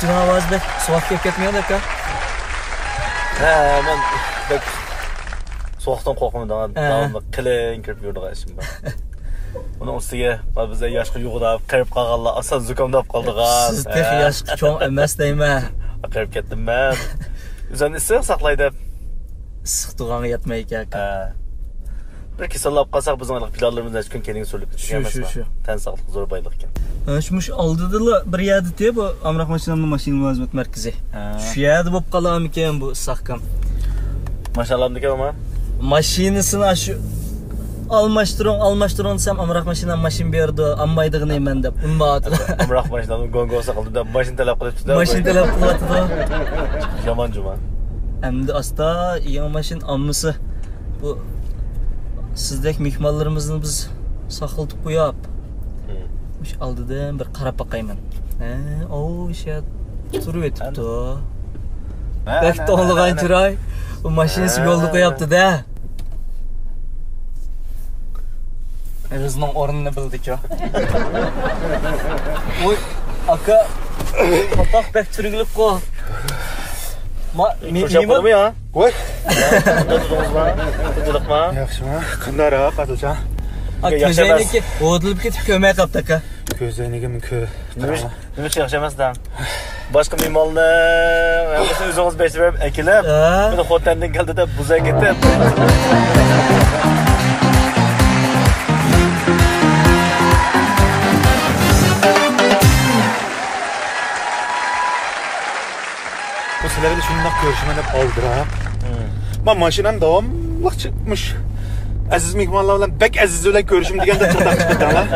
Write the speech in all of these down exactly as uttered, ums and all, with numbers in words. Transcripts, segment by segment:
جۇڭ ئاۋازى بەك سوغۇق كېلىپ كەتمىگەن ئاكا؟ ھە، مەن بەك سوغۇقتىن قورقىمەن، داۋاملىق قېلىن كىرىپ يۈرىدىغان ئىشىم بار. ئۇنىڭ ئۈستىگە بىز ياشقا يۇغىناپ قېرىپ قالغانلار ئاسان زۇكامداپ قالىدىغان. سىز تېخى ياشقا چوڭ ئەمەس دەيمەن. قېرىپ كەتتىم مەن. ئۆزۈمنى ئىسسىق ساقلاي دەپ. ئىسسىق تۇغانغا ياتمايدىكەن ئاكا. ھە. بىر كېسەللەپ قالساق، بىزنىڭ پىلانلىرىمىز نەچچە كۈن كەينىگە سۈرۈلۈپ كېتىدىكەن ئەمەسمۇ؟ شۇ، شۇ. تەن ساقلىق زور بايلىق ئىكەن. ئە، شۇ مۇشۇ ئالدىدىلا بىر يەردىتى بۇ ئامراق ماشىنىلارنىڭ ماشىنا مۇلازىمەت مەركىزى. ھە. شۇ يەردە بولۇپ قالامىكەن بۇ ئىسسىقكام؟ ماشىنا ئالامدىكەن ئۇمۇ؟ ماشىنىسىنى شۇ ئالماشتۇرۇڭ، ئالماشتۇرۇڭ دېسەم، ئامراق ماشىنا ماشىنا بېرىدۇ، ئالمايدىغىنى مەن دەپ ئۇنىماۋاتىدۇ. ئامراق ماشىنىنى گوڭگوڭ ساقلىدى دەپ ماشىنا تەلەپ قىلىپتۇ-دە. ماشىنا تەلەپ قىلىۋاتىدۇ. يامان جۇما. ئەمدى ئاستا يېڭى ماشىنا ئالمىسا، بۇ سىزدەك مېھمانلىرىمىزنى بىز ساقلىتىپ قوياپ، مۇشۇ ئالدىدىن بىر قاراپ باقايمەن. ھە، ئاۋۇ شۇ يەردە تۇرۇۋېتىپتۇ. بەك توڭلىغان چىراي. بۇ ماشىنىسى يولدا قوياپتۇ-دە. ئۆزىنىڭ ئورنىنى بىلدىچۇ. ۋوي، ئاكا، قاپاق بەك تۈرگىلىكقۇ. ما، مېمۇر. ۋوي. قانداق تۇردىڭىزما؟ تىنچلىقما؟ ياخشىما؟ قانداقراق، ئادىلجان؟ ئاكا، كۆز ئەينىكى ھودۇلۇپ كېتىپ كۆرمەي قاپتۇ، ئاكا. كۆز ئەينىكىم كۆ-، نېمە ئىش ياخشى ئەمەس دەڭ. باشقا مېھماننى ھەممىسىنى ئۆزىڭىز بېسىپ بېرىپ ئەكېلىپ، مېنى خوتەندىن كەلدى دەپ بۇزا كېتىپ. بۇ سىلەرگە شۇنداق كۆرۈشىمەن دەپ ئالدىراپ. ما ماشىنام داۋاملىق چىقمىش. ئەزىز مېھمانلار بىلەن بەك ئەزىز بىلەن كۆرۈشۈم دېگەندە تىرناق چىقىپ كەتتىڭلار.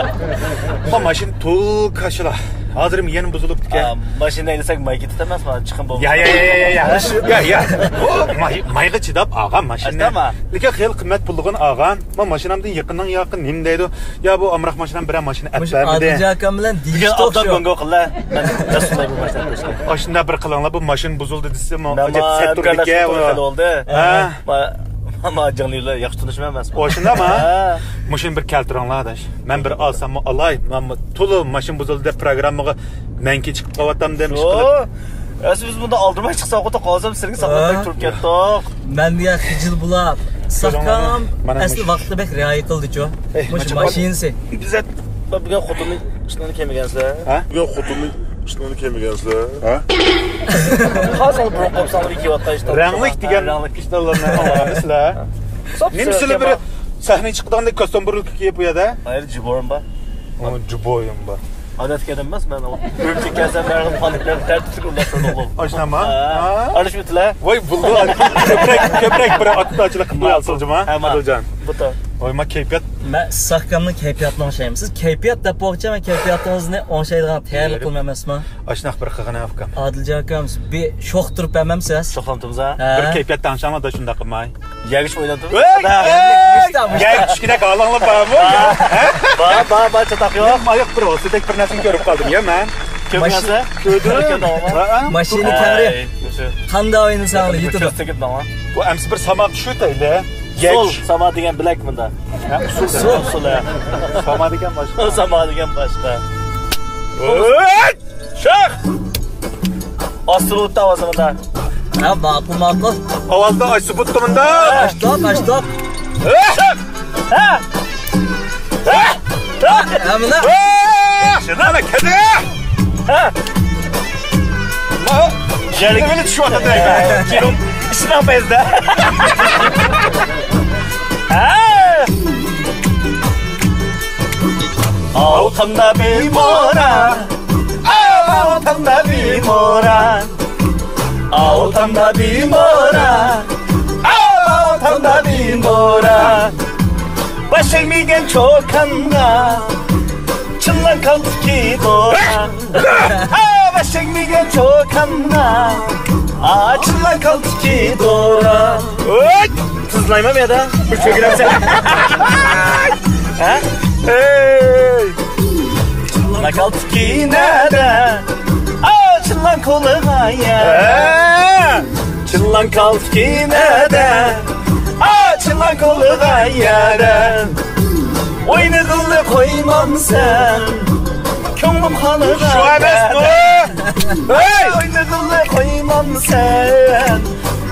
ما ماشىنا تول كاشىلا. ھازىر يەنە بۇزۇلۇپتىكەن. ماشىنا ھەيدىسەك ماي كېتىدۇ ئەمەسمۇ؟ چىقىم بولمىسا. يا، يا، يا، يا، يا. يا، يا. ئۇ ماي، مايغا چىداپ ئالغان ماشىنا. لېكىن خېلى قىممەت پۇللىغان ئالغان. ما ماشىنامدىن يېقىننىڭ ياقى نېمە دەيدۇ؟ يا بۇ ئامراق ماشىنام بىرەر ماشىنا ئەپ بەرمىدى. ئادىل ئاكام بىلەن دېگىشتۇق شۇ. ئاشۇنداق بىر قىلىڭلار، بۇ ماشىنا بۇزۇلدى دېسە، مانا ئاجايىپ سەت تۇرىدىكەن. ھە. ما، ما جىڭلىلار ياخشى تونۇشمەن ئەمەسمۇ؟ ئاشۇنداقمۇ؟ ھە. مۇشۇنى بىر كەلتۈرۈڭلار، ئاداش. مەن بىر ئالساممۇ ئالاي. مەن تولا ماشىنا بۇزۇلدى دەپ پروگراممىغا مەنكى چىقىپ قاۋاتامدۇ دەپ ئىشقىلىپ. ئەسلى بىز بۇنداق ئالدىرىماي چىقساق، ئوتا قالسام سىلىگە ساقلاپ تۇرۇپ كەتتۇق. مەن دېگەن خىجىل بولاپ، ساقام ئەسلى ۋاقتىدا بەك رىئايە قىلدىچۇ. مۇشۇ ماشىنىسى. بىز بۈگۈن خوتۇننىڭ ئىشلىرىنى كىيمىگەنسىلەر. ھە؟ بۈگۈن خوتۇننىڭ ئىشلىرىنى كىيمىگەنسىلەر. ھە؟ قارىساڭلار بۇرۇن قوپساڭلار كىيىۋاتقان ئىشلار. رەڭلىك دېگەن ئىشلارنى ئاڭلىغانسىلەر. نېمە سىلەر بىر سەھنىگە چىقىدىغاندەك كاستيۇم بۇرۇلكا كىيىپ بۇ يەردە؟ ھاير، جۇبورۇم بار. ئۇ جۇبويۇم بار. ئادەتتە ئادەم ئەمەس مەن ئۇ. ئۈرۈمچىگە كەلسەم ھەر خىل پانىكلارنى تەرتىپلىك ئۇلاشتۇردۇق. ئاشۇناما؟ ھە. ئارىلىشىپ ئۆتىلە. ۋاي، بولدى. كۆپرەك، كۆپرەك بىر ئاكتىۋچىلىك قىلىپ قويالسىلجىما. ھە، ما. ئادىلجان. بۇتا. ۋاي، ما كەيپىيات. مەن ساقامنىڭ كەيپىياتىنى ئوڭشايمەن. سىز كەيپىيات دەپ بولغۇچە، مەن كەيپىياتىڭىزنى ئوڭشايدىغان تەييارلىق قىلمايمەنمۇ؟ ئاشۇنداق بىر قىلغىنە ئۇكام. ئادىلجان ئۇكام، بىر شوخ تۇرۇپ بەرمەمسىز؟ شوخلامتىمىز ھە؟ ھە. بىر كەيپىيات تەڭشەڭلار شۇنداق قىلماي. يەگۈچ ئويناپتۇ. ۋەي! يەگۈچ كېرەك ھالىڭلار بارمۇ؟ بار، بار، بار، چاتاق يوق. مايوق بىر ئوسىدەك بىر نەرسىنى كۆرۈپ قالدىم يا مەن. كۆرگەنسە؟ كۆردۈم. ماشىنا كەڭرى. قانداق ئوينىساڭ يېتىدۇ. بۇ ئەمسە بىر ساما چۈشۈرتەيلى. سول، ساما دېگەن بىلەك مۇندا. ھە، ئۇسۇل. ئۇسۇل، ھە. ساما دېگەن باشقا. ساما دېگەن باشقا. شاخ! ئاستۇرۇلۇپتۇ ئاۋازى مۇندا. ھە، ماقۇل، ماقۇل. ئاۋازنى ئاچسا بوپتۇ مۇندا. ئاچتۇق، ئاچتۇق. ھە! ھە! ھە! ھە، مۇندا. ھە! شۇنداق كەلدى. ھە! يەرگە بىلە چۈشۈۋاتىدۇ. كىنو ئىشنىڭ پەيزىدە. ھە! ئاۋۇ تامدا بىمورا. ئاۋۇ تامدا بىمورا. ئاۋۇ تامدا بىمورا. ئاۋۇ تامدا بىمورا. باش تەگمىگەن چوكانغا. چىللاڭ كالتىكى دورا. ئا، باش تەگمىگەن چوكانغا. ئا، چىللاڭ كالتىكى دورا. ئۆي! تىزلايمەن يا دا. بىر چۆگىرەمسەن. ھە؟ ئەي! چىللاڭ كالتىكى نەدە؟ ئا، چىللاڭ كولىغا يە. ھە؟ چىللاڭ كالتىكى نەدە؟ ئا، چىللاڭ كولىغا يەدە. ئوينىغىلى قويمامسەن. كۆڭلۈم خالىغان شۇ ئەمەسمۇ؟ ھەي! ئوينىغىلى قويمامسەن،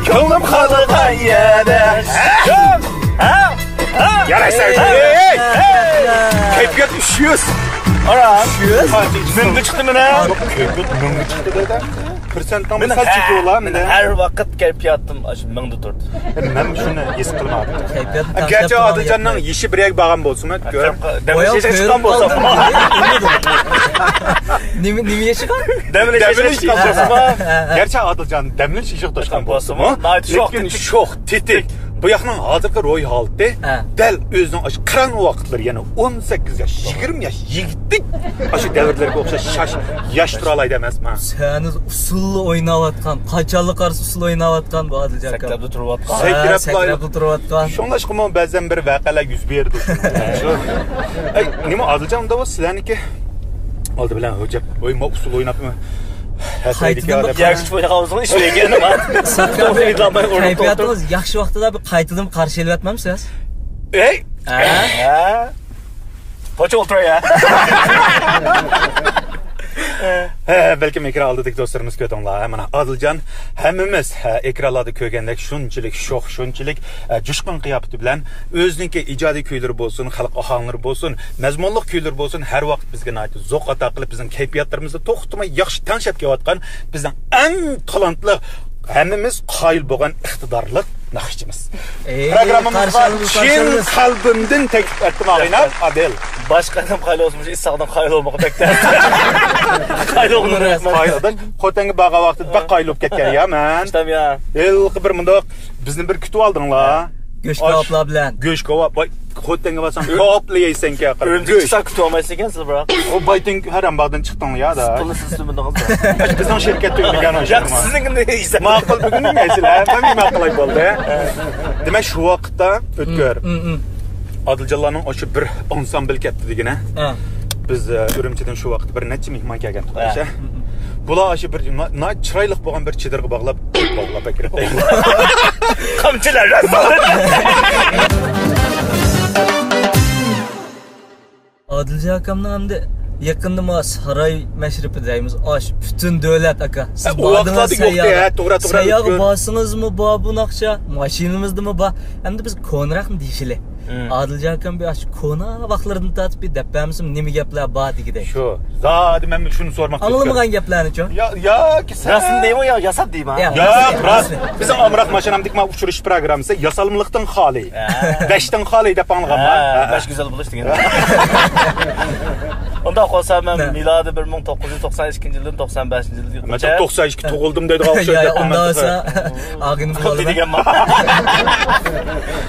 كۆڭلۈم خالىغان يەردە. ھە؟ ھە؟ يارايسەن. ھەي! ھەي! ھەي! كەيپىيات ئۈچ يۈز. ئارا. ئۈچ يۈز؟ مىڭغا چىقتى مانا. كەيپىيات مىڭغا چىقتى دەيدۇ. پىرسەنتنىڭ مېنىڭ سەل ھە-، چېكى بولا مېنىڭ مەندە. ھەر ۋاقىت كەيپىياتىم ئاشۇ مىڭدا تۇرىدۇ. مەن شۇنى ھېس قىلمايمەن. كەيپىياتنى گەرچە ئادىلجاننىڭ يېشى بىر يەرگە بارغان بولسىمۇ، كۆر. دەم ئېلىش يېشىغا چىققان بولسا. نېمە، نېمە يېشىغا؟ دەم ئېلىش يېشىغا چىققان بولسىمۇ. گەرچە ئادىلجان دەم ئېلىش يېشىغا توشقان بولسىمۇ، لېكىن شوخ تېتىك. بۇ ياقنىڭ ھازىرقى روھىي ھالىتى ھە. دەل ئۆزىنىڭ ئاشۇ قاراڭغۇ ۋاقىتلىرى، يەنى ئون سەككىز ياش، يىگىرمە ياش يىگىتلىك ئاشۇ دەۋرلەرگە ئوخشاش شاش ياش تۇرالايدۇ ئەمەسمۇ؟ سەنىز ئۇسسۇللا ئويناۋاتقان، قاچانلا قارىسا ئۇسسۇل ئويناۋاتقان بۇ ئادىلجان ئاكا. سەكرەپلا تۇرۇۋاتقان. ھە، سەكرەپلا تۇرۇۋاتقان. شۇڭلاشقىمۇ بەزەن بىر ۋەقەلەر يۈز بېرىدۇ. شۇ. ئەي، نېمە ئادىلجان، ئۇنداق بولسا سىلەرنىكى ئالدى بىلەن ھۆججەت. ۋاي، ما ئۇسسۇل ئويناپمۇ؟ قايتىدىن بىر ياخشى ئوينىغانمىزغۇ ئىش بەرگەن. كەيپىياتىڭىز ياخشى ۋاقتىدا بىر قايتىدىن قارشى ئېلىۋەتمەمسىز؟ ئەي! ھە؟ ھە؟ قوچا ئولتۇراي ھە. ھە، بەلكىم ئېكران ئالدىدىكى دوستلىرىمىز كۆردۈڭلار. مانا ئادىلجان ھەممىمىز، ھە، ئېكرانلاردا كۆرگەندەك شۇنچىلىك شوخ، شۇنچىلىك، ھە، جۇشقۇن قىياپىتى بىلەن ئۆزىنىڭكى ئىجادىي كۈيلىرى بولسۇن، خەلق ئاھاڭلىرى بولسۇن، مەزمۇنلۇق كۈيلىرى بولسۇن، ھەر ۋاقىت بىزگە ناھايىتى زوق ئاتا قىلىپ، بىزنىڭ كەيپىياتلىرىمىزنى توختىماي ياخشى تەڭشەپ كېلىۋاتقان بىزنىڭ ئەڭ تالانتلىق، ھەممىمىز قايىل بولغان ئىقتىدارلىق ناخشىچىمىز. ئەي، پروگراممىمىزغا قارشى ئالىمىز، چىن قارشى ئالىمىز. قەلبىمدىن تەكلىپ ئەتتىم، ئاغىنەم، ئادىل. باشقا ئادەم قايىل بولسا، مۇشۇ ئىساقنىڭ قايىل بولمىقى بەك تەس. قايىل بولغىنى رەسمەن. قايىل ئادەم. خوتەنگە بارغان ۋاقتىدا بەك قايىل بولۇپ كەتكەن يا مەن. ئىشتام يا. ھېلىقى بىر مۇنداق بىزنى بىر كۈتۈۋالدىڭلار. گۆش كاۋاپلار بىلەن. گۆش كاۋاپ، ۋاي، خوتەنگە بارساڭ كاۋاپلا يەيسەنكەن. ئۈرۈمچىگە چىقسا كۈتۈۋالمايسىز ئىكەنسىز، بىراق. ئۇ بايتىڭ ھەرەم باغدىن چىقتىڭلار يا، دا. سۈتىنى سىز سۈمۈردىڭىزمۇ؟ بىزنىڭ شىركەتتە ئۆتمىگەن ئاشۇ. ياق، سىزنىڭكىنى يېسەم. ماقۇل، بۈگۈن يېمەيسىلەر، مەن يېمەي قالاي بولدى. دېمەك، شۇ ۋاقىتتا ئۆتكۈر. ئادىلجانلارنىڭ ئاشۇ بىر ئانسامبىل كەتتى دېگىنە. ھە. بىز، ئە، ئۈرۈمچىدىن شۇ ۋاقىتتا بىر نەچچە مېھمان كەلگەن تۇغقان ئىشە. بۇلار ئاشۇ بىر نا-، ناھايىتى چىرايلىق بولغان بىر چېدىرغا باغلاپ، باغلاپ ئەكىرىپ. قامچىلار، راست سالدى. ئادىلجان ئاكامنىڭ ئەمدى يېقىندا ما ساراي مەشرىپى دەيمىز، ئاش، پۈتۈن دۆلەت ئاكا. سىز ئە، ئۇ بارىدىغان ۋاقىتلاردا يوق سەيياغا. ھە، توغرا، توغرا، سەيياغا بارسىڭىزمۇ بار بۇ ناخشا، ماشىنىمىزدىمۇ بار. ئەمدى بىز كونىراقنى دېيىشىلى. ئادىلجان ئاكام بىر ئاشۇ كونا ۋاقىتلىرىدىن تارتىپ بىر دەپ بەرمىسىمۇ، نېمە گەپلەر بار دېگۈدەك. شۇ. زادى مەن شۇنى سورىماقچى. ئاڭلىمىغان گەپلەرنىچۇ؟ يا، ياكى سەن راستىنى دەيمۇ يا ياساپ دەيمۇ؟ يا، ياق، راست. بىزنىڭ ئامراق ماشىنامدىكى ما ئۇچرىشىش پروگراممىسى ياسالمىلىقتىن خالىي. ھە. بەشتىن خالىي دەپ ئاڭلىغانما؟ ھە، ھە. بەش گۈزەل بولۇش دېگەن. ئۇنداق بولسا مەن مىلادىي بىر مىڭ توققۇز يۈز توقسان ئىككىنچى يىلدىن توقسان بەشىنچى يىلغىچە. مەن توقسان ئىككى تۇغۇلدۇم دەيدىغان ئوخشايدۇ. يا، يا، ئۇنداق بولسا، ئاغىنىم بولىدۇ دېگەنما؟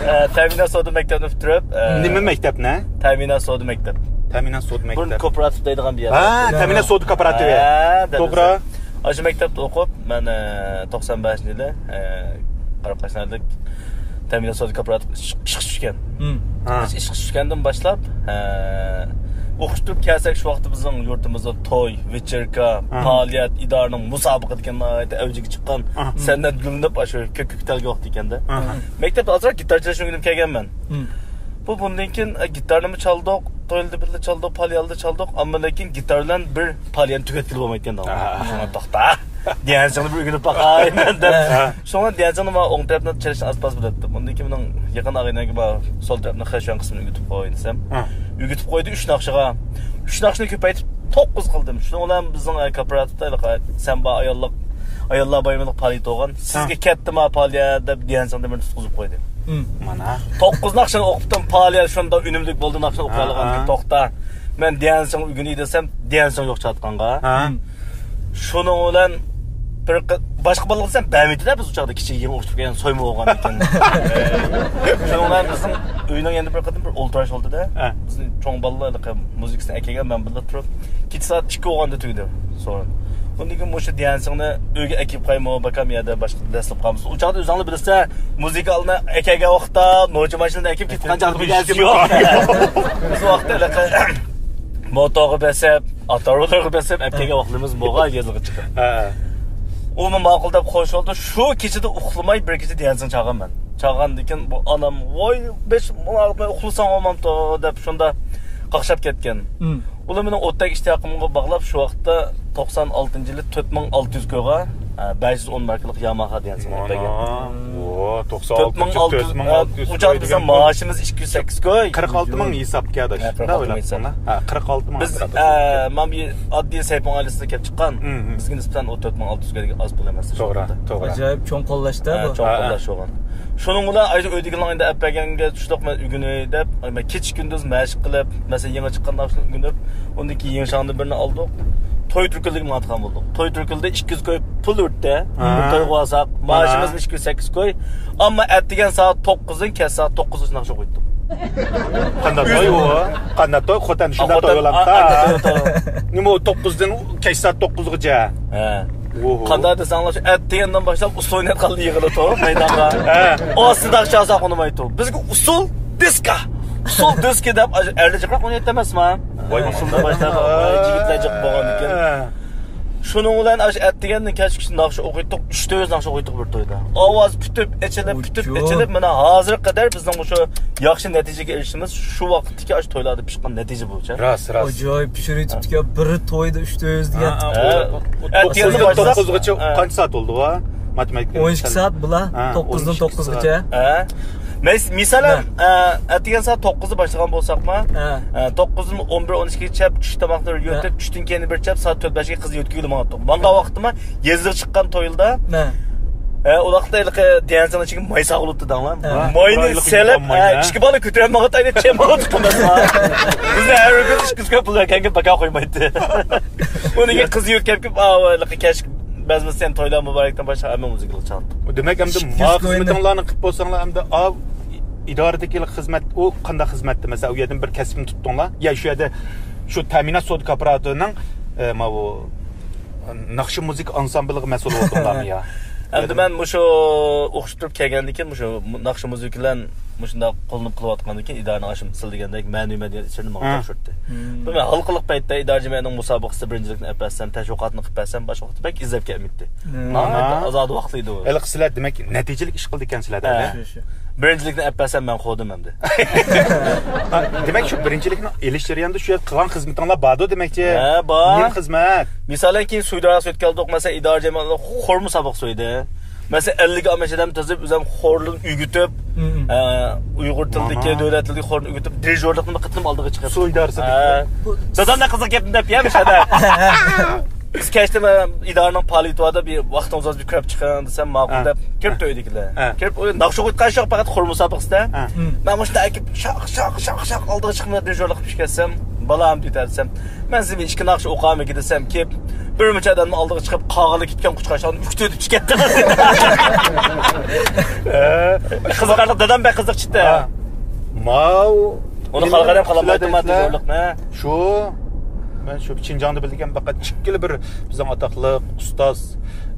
ئە، تەمىنات سودا مەكتەپنى پۈتتۈرۈپ، ئە، نېمە مەكتەپنى؟ تەمىنات سودا مەكتەپ. تەمىنات سودا مەكتەپ. بۇرۇن كوپىراتىپ دەيدىغان بىر يەر. ھە، تەمىنات سودا كوپىراتىپى. ھە، دەل توغرا. ئۆزى. ئاشۇ مەكتەپتە ئوقۇپ، مەن، ئە، توقسان بەشىنچى يىلى، ئە، قاراقاشلاردا تەمىنات سودا كوپىراتىپى ئىش-، ئىشقا چۈشكەن. ھە. ئىشقا چۈشكەندىن باشلاپ، ئە، ئوقۇش پۈتتۈرۈپ كەلسەك، شۇ ۋاقىتتا بىزنىڭ يۇرتىمىزدا توي، ۋېچېركا، پائالىيەت، ئىدارىنىڭ مۇسابىقە دېگەن ناھايىتى ئەۋجىگە چىققان، سەنئەت گۈللىنىپ، ئاشۇ كۆك كۆكتەلگە ۋاقتى ئىكەندە. مەكتەپتە ئازراق گىتار چېلىشنى ئۆگىنىپ كەلگەنمەن. بۇ بۇندىن كېيىن، ئە، گىتارنىمۇ چالدۇق، تويلىدا بىللە چالدۇق، پاليالدا چالدۇق، ئەمما لېكىن گىتار بىلەن بىر پاليانى تۈگەتكىلى بولمايتتى ئەمدى. شۇڭا توختا، ديەنسىڭنى بىر ئۆگىنىپ باقاي مەن دەپ. شۇڭا ديەنسىڭنى مانا ئوڭ تەرەپنى چېلىشنى ئاز-پاز بىلەتتىم. ئۇندىن كېيىن مېنىڭ يېقىن ئاغىنەمگە مانا سول تەرەپنى خېشيۇەن قىسمىنى ئۆگىتىپ قوي دېسەم، ئۆگىتىپ قويدى ئۈچ ناخشىغا. ئۈچ ناخشىنى كۆپەيتىپ توققۇز قىلدىم. شۇنىڭ بىلەن بىزنىڭ، ئە، كوپىراتىپتا ھېلىقى سەنبا ئاياللىق، ئاياللار بايرىمىلىق پاليا بولغان. سىزگە كەتتىما پاليا دەپ ديەنسىڭ دېمىنى تۇتقۇزۇپ قويدى. مانا. توققۇز ناخشىنى ئوقۇپتىم، پاليا شۇنداق ئۈنۈملۈك بولدى، ناخشىنى ئوقۇيالىغان. توختا. مەن ديەنسىڭ ئۆگىنەي دېسەم، ديەنسىڭ يوق چاتقانغا. شۇنىڭ بىلەن بىر قى-، باشقا بالىلار دېسەم بەرمەيتتى-دە، بىز ئۇ چاغدا كىچىك يېڭى ئوقۇپ كەلگەن سويما بولغاندىكىن. شۇنىڭ بىلەن بىزنىڭ ئۆينىڭ يېنىدا بىر قېتىم بىر ئولتۇراش بولدى-دە. بىزنىڭ چوڭ بالىلار مۇزىكىسىنى ئەكەلگەن، مەن بىللە تۇرۇپ، كېچە سائەت ئىككى بولغاندا تۈگىدى سورۇن. ئۇندىن كېيىن مۇشۇ ديەنسىڭنى ئۆيگە ئەكىپ قايمۇ، باكام يەردە باشقا دەسلەپ قالمىسۇن. ئۇ چاغدا ئۆزۈڭلار بىلىسىلەر، مۇزىكا ئالدىنا ئەكەلگەن ۋاقىتتا نوچى ماشىنىدا ئەكىپ كېتىدىغان چاغدا بىلەرسىز. بىز ۋاقىتتا ھېلىقى موتورغا بېسىپ، ئاتارۋىلارغا بېسىپ، ئەپ كەلگەن ۋاقىتلىرىمىز بولغان يېزىغا چىقىپ. ئۇمۇ ماقۇل دەپ خوش بولدى. شۇ كېچىدە ئۇخلىماي بىر كېچە ديەنسىڭ چالغان مەن. چالغاندىن كېيىن بۇ ئانام، ۋاي، بەش مىڭ ئۇخلىساڭ بولمامتۇ دەپ شۇنداق قاقشاپ كەتكەن. ئۇلار مېنىڭ ئوتتەك ئىشتىياقىمغا باغلاپ شۇ ۋاقىتتا توقسان ئالتىنچى يىلى تۆت مىڭ ئالتە يۈز كويغا، ئە، بەش يۈز ئون ماركىلىق ياماھا دېگەن سىناپ بەرگەن. مانا. ۋو، توقسان ئالتە، تۆت مىڭ ئالتە يۈز، ئە، ئۇ چاغدا بىزنىڭ مائاشىمىز ئىككى يۈز سەككىز كوي. قىرىق ئالتە مىڭ ھېسابكەن ئاداش. ھە، قىرىق ئالتە مىڭ ھېساب. ھە، قىرىق ئالتە مىڭ. بىز، ئە، مانا بۇ ئاددىي سەيپۇڭ ئائىلىسىدىن كېلىپ چىققان. مم، مم. بىزگە نىسبەتەن ئۇ تۆت مىڭ ئالتە يۈز كويدىكى ئاز پۇل ئەمەس. توغرا، توغرا. ئاجايىپ چوڭ قوللاشتا بۇ. ھە، چوڭ قوللاش بولغان. شۇنىڭ بىلەن ئاشۇ ئۆيدىكىلەرنىڭ ئەينى ئەپ بەرگەنگە تۇشلۇق مەن ئۆگىنەي دەپ، مەن كېچە كۈندۈز مەشىق قىلىپ، مەسىلەن، يېڭى چىققان ناخشىلارنى ئۆگىنىپ، ئۇندىن كېيىن يېڭى شاڭدىن بىرنى ئالدۇق. توي تۈركۈلدىگە ماڭىدىغان بولدۇق. توي تۈركۈلدە ئىككى يۈز كوي پۇل ئۆتتى. ھە. بىر تويغا بارساق، مانا. مائاشىمىزمۇ ئىككى يۈز سەككىز كوي. ئەمما ئەتىگەن سائەت توققۇزدىن كەچ سائەت توققۇزغىچە ناخشا ئوقۇيتتۇق. قانداق توي ئۇ؟ قانداق توي؟ خوتەن شۇنداق توي بولامتا؟ نېمە ئۇ توققۇزدىن كەچ سائەت توققۇزغىچە؟ ھە. ئوھو. قانداق دېسەڭلار، شۇ ئەتىگەندىن باشلاپ ئۇسسۇل ئوينايدىغانلار يىغىلىدۇ مەيدانغا. ھە. ئاستىدا چالساق ئۇنىمايتتى. بىزگە ئۇسسۇل دىسكا. ئۇسسۇل دىسكا دەپ ئەرلەر جىقراق ئوينايتتى ئەمەسمۇ؟ ۋاي، ئۇسسۇلدىن باشلاپ، ۋاي، يىگىتلەر جىق بولغاندىكىن. ھە. شۇنىڭ بىلەن ئاشۇ ئەتىگەندىن كەچكىچە ناخشا ئوقۇيتتۇق، ئۈچ تۆت يۈز ناخشا ئوقۇيتتۇق بىر تويدا. ئاۋاز پۈتۈپ، ئېچىلىپ، پۈتۈپ، ئېچىلىپ، مانا ھازىرغا قەدەر بىزنىڭ مۇشۇ ياخشى نەتىجىگە ئېرىشىشىمىز شۇ ۋاقىتتىكى ئاشۇ تويلاردا پىشقان نەتىجە بويىچە. راست، راست. ئاجايىپ چۈشۈرۈۋېتىپتىكەن، بىر تويدا ئۈچ تۆت يۈز دېگەن. ھە، ھە. ئەتىگەندىن باشلاپ، توققۇزغىچە ھە. قانچە سائەت بولدى ئۇ؟ ماتېماتىكا ئون ئىككى سائەت بۇلا، ھە، توققۇزدىن توققۇزغىچە. ھە. مەس-، مىسالەن، ھە. ئە، ئەتىگەن سائەت توققۇزدا باشلىغان بولساقمۇ، ھە. ئە، توققۇزدىن ئون بىر، ئون ئىككىگىچە چۈش تاماقلىرى يۆتۈپ، ھە. چۈشتىن كېيىن بىر چەپ، سائەت تۆت بەشكە قىز يۆتكىگىلى ماڭاتتۇق. ماڭغان ۋاقىتتىمۇ يېزىغا چىققان تويدا. ھە. ھە، ئۇ ۋاقىتتا ھېلىقى دىيەنسىڭ ئىچىگە ماي ساغلىۋەتتى دەڭلار. ھە. ماينى سېلىپ، ھە، ئىككى بالا كۆتۈرەلمەيۋاتاي دەپ چېمىۋاتىدۇ. بىزنى ھەر بىر كۈن ئىككى يۈز كوي پۇل بەرگەنگە بىكار قويمايتتى. ئۇنىڭ كېيىن قىز يۆتكەپ كېلىپ، ئا، ھېلىقى كەچ بەزمىسى سەن تويلار مۇبارەكتىن باشلاپ ھەممە مۇزىكىلىق چالدى. دېمەك، ئەمدى ماۋۇ خىزمىتىڭلارنى قىلىپ بولساڭلار، ئەمدى ئاۋۇ ئىدارىدىكى خىزمەت، ئۇ قانداق خىزمەتتى؟ مەسىلەن، ئۇ يەردىن بىر كەسىپنى تۇتتۇڭلار؟ يا شۇ يەردە شۇ تەمىنات سودا كوپىراتىپىنىڭ، ئە، ماۋۇ ناخشا مۇزىكا ئانسامبىلىغا مەسئۇل بولدۇڭلارمۇ يا؟ ئەمدى مەن مۇشۇ ئوقۇشقا تۇرۇپ كەلگەندىن كېيىن، مۇشۇ ناخشا مۇزىكا بىلەن مۇشۇنداق قوللىنىپ قىلىۋاتقاندىن كېيىن، ئىدارىنىڭ ئاشۇ سىل دېگەندەك مەنىۋى مەدەنىيەت ئىشلىرىنى ماڭا ھە. تاپشۇرتتى. مم. بۇ مەن ھالقىلىق پەيتتە ئىدارە جەمئىيەتنىڭ مۇسابىقىسىدە بىرىنچىلىكنى ئەپ بەرسەم، تەشۋىقاتنى قىلىپ بەرسەم، باشقا ۋاقىتتا بەك ئىزدەپ كەلمەيتتى. مم. ماڭا ھە. ئازادە ۋاقىت ئىدى ئۇ. ھېلىقى سىلەر دېمەك نەتىجىلىك ئىش قىلىدىكەنسىلەر ھە. دەيلى. شۇ، شۇ. بىرىنچىلىكنى ئەپ بەرسەم مەن قوغدىم ئەمدى. ھە، دېمەك شۇ بىرىنچىلىكنى ئېلىش جەريانىدا شۇ يەردە قىلغان خىزمىتىڭلار باردۇ دېمەكچى. ھە، بار. نېمە خىزمەت؟ مىسالەن كېيىن سۇيدۇراس ئۆتكەلدۇق، مەسىلەن ئىدارە جەمئىيەتلەر خور مۇسابىقىسى ئۆيدە. مەسىلەن، ئەللىك ئادەم تەزىپ، ئۆزۈم خورلىرىنى ئۆگىتىپ، مم. ئە، ئۇيغۇر تىلىدىكى، مانا. دۆلەت تىلىدىكى خورنى ئۆگىتىپ، دىرىژورلۇقنى بىر قېتىم ئالدىغا چىقىرىپ. سۇيدارسى ھە. دادام نە قىزىق گەپنى دەپ يەمىش ھەدە. بىز كەچتە مەن ئىدارىنىڭ پائالىيىتى بار دەپ، بىر ۋاقتىڭىز بولسا بىر كۆرۈپ چىقىڭ دېسەم، ماقۇل ھە. دەپ كىرىپتۇ ئۆيدىكىلەر. ھە. كىرىپ، ئۇ ناخشا ئوقۇيدىغان يوق، پەقەت خور مۇسابىقىسىدە. ھە. مم. مەن مۇشۇنداق ئەكىپ، شاق، شاق، شاق، شاق ئالدىغا چىقىپ، دىرىژورلۇق قىلىپ كەتسەم، بالام دېدى دېسەم، مەن سىزگە ئىككى ناخشا ئوقۇيمىكىن دېسەم، كېلىپ، بىر مۇنچە ئادەمنىڭ ئالدىغا چىقىپ، قاغىلى كەتكەن قۇشقاچلارنى ئۈكتۈرۈپ چىقىپ كەتتى. ھە. قىزىقارلىق، دادام بەك قىزىق چىقتى. ھە. ماۋۇ ئۇنى خالىغان ھەم خالىمايتتىم، دىرىژورلۇقنى. شۇ، مەن شۇ شىنجاڭدا بىلگەن پەقەت ئىككىلا بىر بىزنىڭ ئاتاقلىق ئۇستاز،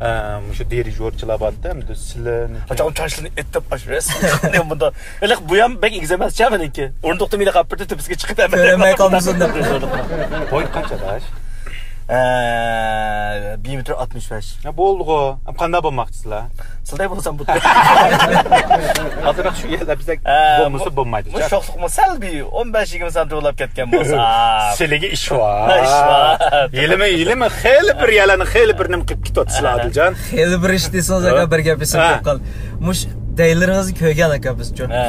ئە، مۇشۇ دىرىژورچىلار بارتتى، ئەمدى سىلەرنىڭكى. قاچان چاچلىرىنى ئېتىپ، ئاشۇ رەسىم قىلغان بۇنداق. ھېلىق بۇ يام بەك ئېگىز ئەمەس چا مېنىڭكى. ئورۇندۇقتا مېنى قاپىرتى تۆپىسىگە چىقىپ ئەمەس. كۆرۈنمەي قالمىسۇن دەپ. بويى قانچە ئاداش؟ ئە، بىر مېتىر ئاتمىش بەش. يا، بولدىغۇ. قانداق بولماقچىسىلەر؟ سىلەي بولسام بولدى. ئازراق شۇ يەرلەر بىزدەك ھە، بولمىسا بولمايدۇ. بۇ شوخلۇقمۇ سەل بىر ئون بەش يىگىرمە سانتىم ئۇلاپ كەتكەن بولسا. سىلىگە ئىش بار. ئىش بار. ھېلىمۇ، ھېلىمۇ خېلى بىر يەرلەرنى خېلى بىر نېمە قىلىپ كېتىۋاتىسىلەر، ئادىلجان. خېلى بىر ئىش دېسىڭىز، ھە؟ ئاكا، بىر گەپ ئېسىمدە ھە. قالدى. مۇش دەيلىرىڭىزنى كۆرگەن ئاكا بىزچۇ. ھە.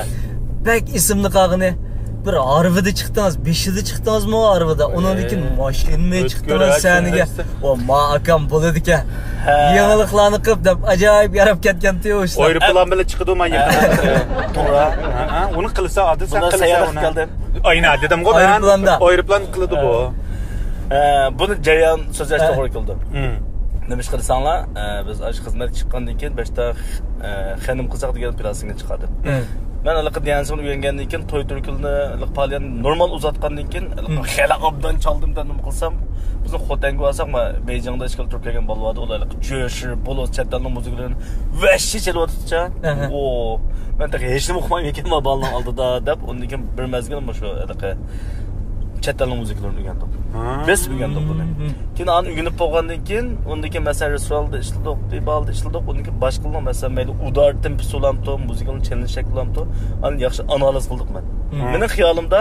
بەك ئېسىمدە قالغىنى، بىر ھارۋىدا چىقتىڭىز، بېشىدا چىقتىڭىزمۇ ھارۋىدا؟ ئۇنىڭدىن كېيىن ئە، ماشىنىمۇ ئۆتكۈر چىقتىڭىز ھە، سەھنىگە. ئۇ ما ئاكام بولىدىكەن. ھە. يېڭىلىقلارنى قىپ دەپ ئاجايىپ ياراپ كەتكەنتى ئۇ ئىشلار. ئايروپىلان بىلەن چىقىدۇ ما يېقىندا. ھە. توغرا. ھە، ھە، ئۇنى قىلسا ئادىل سەن قىلسا ئۇنى. ئاينا دېدىمغۇ مەن. ئايروپىلاندا. ئايروپىلان قىلىدۇ بۇ. ئە، بۇنى جەريان سۆزلەش ھە. توغرا كېلىدۇ. مم. نېمىشقا دېسەڭلار، ئە، بىز ئاشۇ خىزمەتكە چىققاندىن كېيىن باشتا، ئە، خېنىم قىزاق دېگەن پىلاسىنكىنى چىقاردىم. مم. مەن ھېلىقى دىيەنسىڭنى ئۆگەنگەندىن كېيىن توي تۈركۈمنى ھېلىقى پائالىيەتنى نورمال ئۇزاتقاندىن كېيىن ھېلىقى مم. خېلى ئوبدان چالدىم دەپ نېمە قىلسام، بىزنىڭ خوتەنگە بارساق، ما، بېيجىڭدا ئىشقىلىپ تۇرۇپ كەلگەن بالا بارىدۇ، ئۇلار ھېلىقى جۆشۈر، بولۇس، چەت ئەلنىڭ مۇزىكىلىرىنى ۋەھشىي چېلىۋاتىدۇچە. ئەھە. ئو، مەن تېخى ھېچنېمە ئۇقمايمەنكەن ما بالىنىڭ ئالدىدا دەپ، ئۇندىن كېيىن بىر مەزگىل مۇشۇ ھېلىقى چەت ئەلنىڭ مۇزىكىلىرىنى ئۆگەندۇق. ھا. بىز ئۆگەندۇق بۇنى. مم. كېيىن ئانى ئۆگىنىپ بولغاندىن كېيىن، ئۇندىن كېيىن، مەسىلەن، رېستوراندا ئىشلىدۇق، دىبالدا ئىشلىدۇق، ئۇندىن كېيىن باشقىلارنىڭ، مەسىلەن، مەيلى ئۇدار تېمپىسى بولامتۇ، مۇزىكىنىڭ چېلىنىش شەكلى بولامتۇ، ئانى ياخشى ئانالىز قىلدۇق مەن. مم. مېنىڭ خىيالىمدا،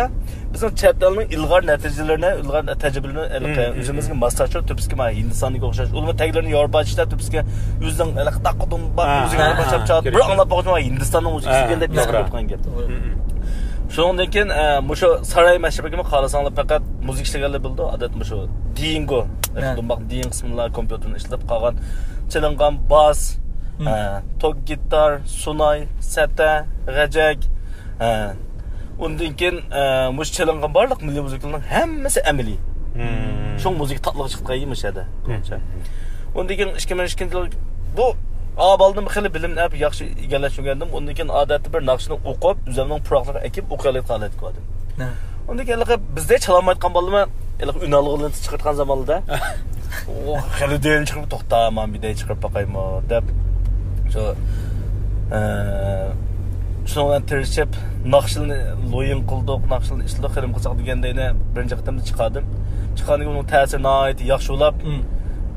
بىزنىڭ چەت ئەلنىڭ ئىلغار نەتىجىلىرىنى، ئىلغار تەجرىبىلىرىنى ھېلىقى مم، مم، ئۆزىمىزگە مم. ماسلاشتۇرۇپ، تۈپىسىگە مانا ھىندىستاندىكىگە ئوخشاش، ئۇلىمۇ تەگلىرىنى ياۋروپاچە ئىشلەپ، تۈپىسىگە ئۆزىنىڭ ھېلىقى داققا دۇمبا ھا، مۇزىكىنى ھا، ياۋروپاچە ھا، چاپ، كۆرۈپ. بىر ئاڭلاپ باققۇچە مانا ھىندىستاننىڭ مۇزىكىسى ھا، ئىكەن دەپ ھېس توغرا. قىلىۋاتقان گەپ. توغرا. مم، مم. شۇنىڭدىن كېيىن، ئە، مۇشۇ ساراي مەشرىپىگىمۇ خالىساڭلار پەقەت مۇزىكا ئىشلىگەنلەر بىلىدۇ. ئادەتتە مۇشۇ دىيىنگو، ھە. دۇمباق دىيىنغا قىسمىلار كومپيۇتېرنى ئىشلەپ قالغان، چېلىنغان باس، مم. ئە، توك گىتار، سۇناي، سەتە، غەجەك، ئە، ئۇندىن كېيىن، ئە، مۇشۇ چېلىنغان بارلىق مىللىي مۇزىكىلارنىڭ ھەممىسى ئەمەلىي. مم. شۇڭا مۇزىكا تاتلىق چىقىپ قالدى مۇشۇ يەردە. مم. ئۇندىن كېيىن ئىككى مىڭ ئىككىنچى يىل بۇ ئابالدىن خېلى بىلىمنى ئەپ ياخشى ئىگىلەشتۈرگەندىم. ئۇندىن كېيىن ئادەتتە بىر ناخشىنى ئوقۇپ، ئۆزۈمنىڭ پۇراقلىرىغا ئەكىپ ئوقۇيالايدىغان ھالەتكە كەلدىم. ھە. ئۇندىن كېيىن ھېلىقى بىزدە چالالمايدىغان بالىلارمۇ ھېلىقى ئۈنئالغۇلىرىنى چىقارتقان زاماندا، ئۇ خېلى دېرىنى چىقىرىپ، توختا، مانا بىدەي چىقىرىپ باقايمۇ دەپ، شۇ، ئە، شۇنىڭ بىلەن تىرىشىپ، ناخشىلارنى لويىن قىلدۇق، ناخشىلارنى ئىشلىدۇق، خېلى قىلساق دېگەندە يەنە بىرىنچى قېتىمدا چىقاردىم. چىققاندىن كېيىن ئۇنىڭ تەسىرى ناھايىتى ياخشى بولۇپ، مم.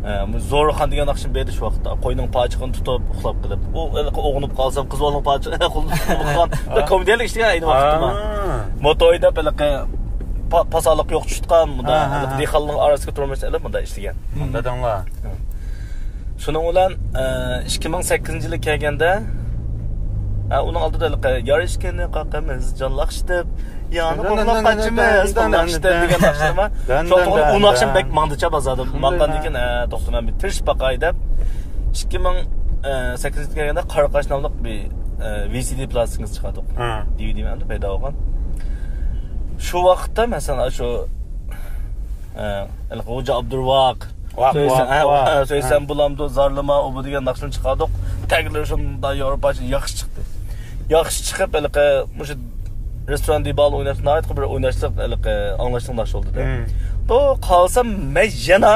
ئە، زورخان دېگەن ناخشىنى بەردى شۇ ۋاقىتتا. قوينىڭ پاچىقىنى تۇتۇپ، ئۇخلاپ قېلىپ. ئۇ ھېلىقى ئوغنۇپ قالسام، قىز بالىنىڭ پاچىقىنى قولىدا تۇتۇپ ئۇخلىغان. بىر كومېدىيەلىك ئىشلىگەن ئەينى ۋاقىتتا. ھا. موتوي دەپ ھېلىقى پا-، پاسانلىق يوق چۈشۈتقان، مۇنداق ھا، ھا، ھېلىقى ھا. دېھقانلارنىڭ ئارىسىغا تۇرمۇش ئېلىپ، مۇنداق ئىشلىگەن. مم. داداڭلار. شۇنىڭ بىلەن، ئە، ئىككى مىڭ سەككىزىنچى يىلى كەلگەندە، ئە، ئۇنىڭ ئالدىدا ھېلىقى يار ئىشكىنى قاقىمىز جانلاقشىتىپ، يانى قوغلاپ قاچىمىز، قوغلاقشىتىپ دېگەن ناخشىلار بار. شۇ ۋاقىتتا ئۇ ناخشىنى بەك ماڭدىچە بازاردىم. ماڭغاندىن كېيىن، ئە، توختىمەن بىر تىرىشىپ باقاي دەپ، ئىككى مىڭ سەككىزىنچى يىلى كەلگەندە قارا قاش ناملىق بىر، ئە، ۋى سى دى پلاستىنكىسى چىقاردۇق. ھە. دى ۋى دى مەن پەيدا بولغان. شۇ ۋاقىتتا، مەسىلەن، شۇ، ئە، ھېلىقى خوجا ئابدۇرۋاق، ۋاق، سۆيسەم، ۋاق، ھە، ۋاق. سۆيسەم ھە. بولامدۇ، زارلىما، ئۇ بۇ دېگەن ناخشىلارنى چىقاردۇق. تەگلىرى شۇنداق ياۋروپاچە ياخشى چىقتى. ياخشى چىقىپ، ھېلىقى مۇشۇ رېستوران دىبال ئويناش، ناھايىتى بىر ئويناشلىق، ھېلىقى ئاڭلاشلىق ناخشا بولدى دە. مم. بۇ قالسام مەن يەنە،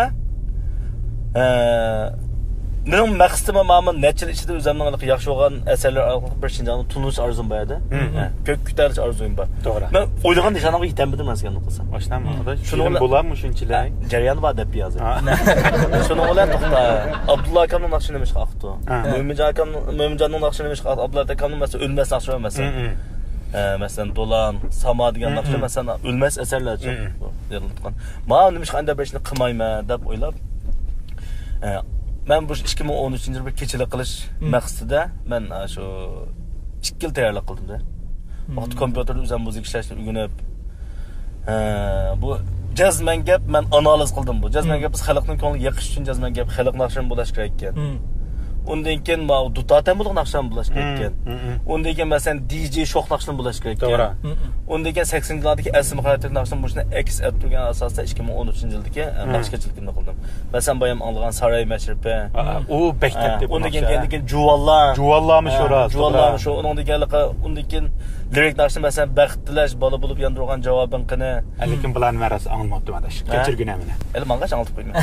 ئە، مېنىڭ مەقسىتىم مانا نەچچە يىل ئىچىدە ئۆزۈمنىڭ ھېلىقى ياخشى بولغان ئەسەرلەر ئارقىلىق بىر شىنجاڭنى تونۇش ئارزۇم بار ئىدى. مم. ھە، كۆككە كۆتەرىلىش ئارزۇيۇم بار. توغرا. مەن ئويلىغان نىشانىمغا يېتەلمىدىم ئەسلىدە قىلسام. ئاشۇنداقمۇ، مم. ئاداش؟ شۇنىڭ فىلىم بىلەن بولامۇ شۇنچىلىك؟ جەريانى بار دەپ يازدىم. ھا. شۇنىڭ بىلەن توختا. ئابدۇللا ئاكامنىڭ ناخشىسى نېمىشقا ئاقتۇ؟ ھا. مۆمىنجان ئاكام، مۆمىنجاننىڭ ناخشىسى نېمىشقا ئاقتۇ؟ ئابدۇللا ئاكامنىڭ مەسىلەن، ئۆلمەس ناخشىلار مەسىلەن. مم، مم. ئە، مەسىلەن، دولان، ساما دېگەن مم، ناخشا، مم. مەسىلەن، ئۆلمەس ئەسەرلەر. مم، مم. يېزىلغان. مانا نېمىشقا ئەندە بىر ئىشنى قىلمايمەن دەپ ئويلاپ، ئە، مەن بۇ ئىككى مىڭ ئون ئۈچىنچى يىل بىر كېچىلىك قىلىش مم. مەقسىتىدە مەن، ئە، شۇ ئىككى يىل تەييارلىق قىلدىم دە. مم. ۋاقىت كومپيۇتېردا ئۆزۈم مۇزىكا ئىشلەشنى ئۆگىنىپ، ئە، بۇ جەزمەن گەپ، مەن ئانالىز قىلدىم بۇ. جەزمەن مم. گەپ، بىز خەلقنىڭ كۆڭلىگە يېقىش ئۈچۈن جەزمەن گەپ، خەلق ناخشىلىرىمۇ بولۇش كېرەك ئىكەن. مم. ئۇندىن كېيىن ماۋۇ دۇتار تەمبۇرلۇق ناخشىلىرىمۇ بولۇش كېرەك ئىكەن. مم، مم، مم. ئۇندىن كېيىن، مەسىلەن، دى جې شوخ ناخشىلىرىمۇ بولۇش كېرەك ئىكەن. توغرا. مم، مم. ئۇندىن كېيىن سەكسىنىنچى يىللاردىكى ئەسلىمە خاراكتېرلىك ناخشىلىرىمۇ مۇشۇنى ئەكس ئەتتۈرگەن ئاساستا ئىككى مىڭ ئون ئۈچىنچى يىلدىكى، ئە، مم. ناخشا كەچىرىكىمنى قىلدىم. مەسىلەن، بايام ئاڭلىغان ساراي مەشرىپى. ئا، ئۇ بەك ئا، كەتتى بۇ ئۇندىن كېيىن، ناخشا. كېيىن جۇۋانلار. جۇۋانلارمۇ شۇ ئا، راست، جۇۋانلارمۇ توغرا. شۇ. ئۇنىڭدىن كېيىن ھېلىقى، ئۇندىن كېيىن لىرىك ناخشا، مەسىلەن، بەخت تىلەش، بالا بولۇپ ياندۇرغان جاۋابىڭ قېنى. لېكىن بۇلارنى مەن راست ئاڭلىماپتىمەن ئاداش. ھە؟ كەچۈرگىنە مېنى. ھېلى ماڭغاچ ئاڭلىتىپ قويىمەن.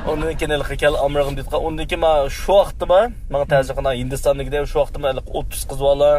ئۇندىن كېيىن ھېلىقى كەل ئامراقنى دېيىتقان. ئۇندىن كېيىن مانا شۇ ۋاقىتتا مانا ماڭا تەسىر قىلغان ھىندىستاندىكىدەك شۇ ۋاقىتتا مانا ھېلىقى ئوتتۇز قىز بالا،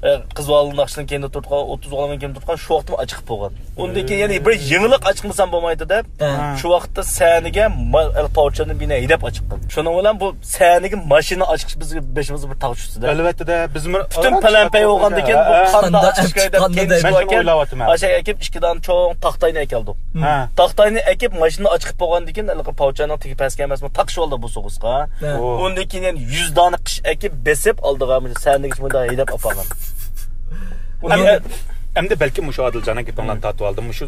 ئە، قىز بالىنىڭ ناخشىسىنى كېيىندە تۇرۇپ قالغان، ئوتتۇز بالىنىڭ كېيىندە تۇرۇپ قالغان، شۇ ۋاقىتتا ئاچىقىپ بولغان. ئۇندىن كېيىن يەنە بىر يېڭىلىق ئاچىقمىسام بولمايدۇ دەپ، ھە. شۇ ۋاقىتتا سەھنىگە ما-، پاۋچىنى بىنا ھەيدەپ ئاچىقتىم. شۇنىڭ بىلەن بۇ سەھنىگە ماشىنا ئاچىقىش بىزگە بېشىمىزغا بىر تاغ چۈشتى دە. ئەلۋەتتە دە، بىزمۇ پۈتۈن پەلەمپەي بولغاندىن كېيىن بۇ ھە. قانداق ئاچىقىش كېرەك دەپ كېيىن چىقىۋەتكەن. ئاشۇ ئەكىپ ئىككى دانە چوڭ تاختاينى ئەكەلدۇق. ھە. تاختاينى ئەكىپ ماشىنا ئاچىقىپ بولغاندىن كېيىن ھېلىقى پاۋچىنىڭ تېگى پەسكە ئەمەسمۇ تاقىشىۋالدى بۇ سوغۇسقا. ھە. ئۇندىن كېيىن يەنە يۈز دانە قىش ئەكىپ بېسىپ ئالدىغا مۇشۇ سەھنىگىچە مۇنداق ھەيدەپ ئاپارغان. ئەمدى، ئەمدى بەلكىم مۇشۇ ئادىلجاننىڭ گېپىڭلارنى تارتىۋالدىم. مۇشۇ،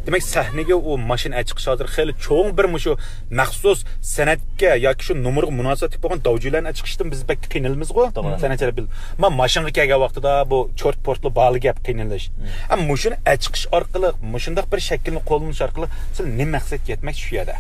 دېمەك، سەھنىگە ئۇ ماشىنا ئەچىقىش ھازىر خېلى چوڭ بىر مۇشۇ مەخسۇس سەنئەتكە ياكى شۇ نومۇرغا مۇناسىۋەتلىك بولغان داۋجۇلارنى ئەچىقىشتىن بىز بەك قىينىلىمىزغۇ. توغرا. سەنئەتچىلەر بىل-، ما ماشىنىغا كەلگەن ۋاقتىدا بۇ چورت پورتلۇ بالىگەپ قىينىلىش. مم. ئەمما مۇشۇنى ئەچىقىش ئارقىلىق، مۇشۇنداق بىر شەكىلنى قوللىنىش ئارقىلىق سىز نېمە مەقسەتكە يەتمەكچى شۇ يەردە؟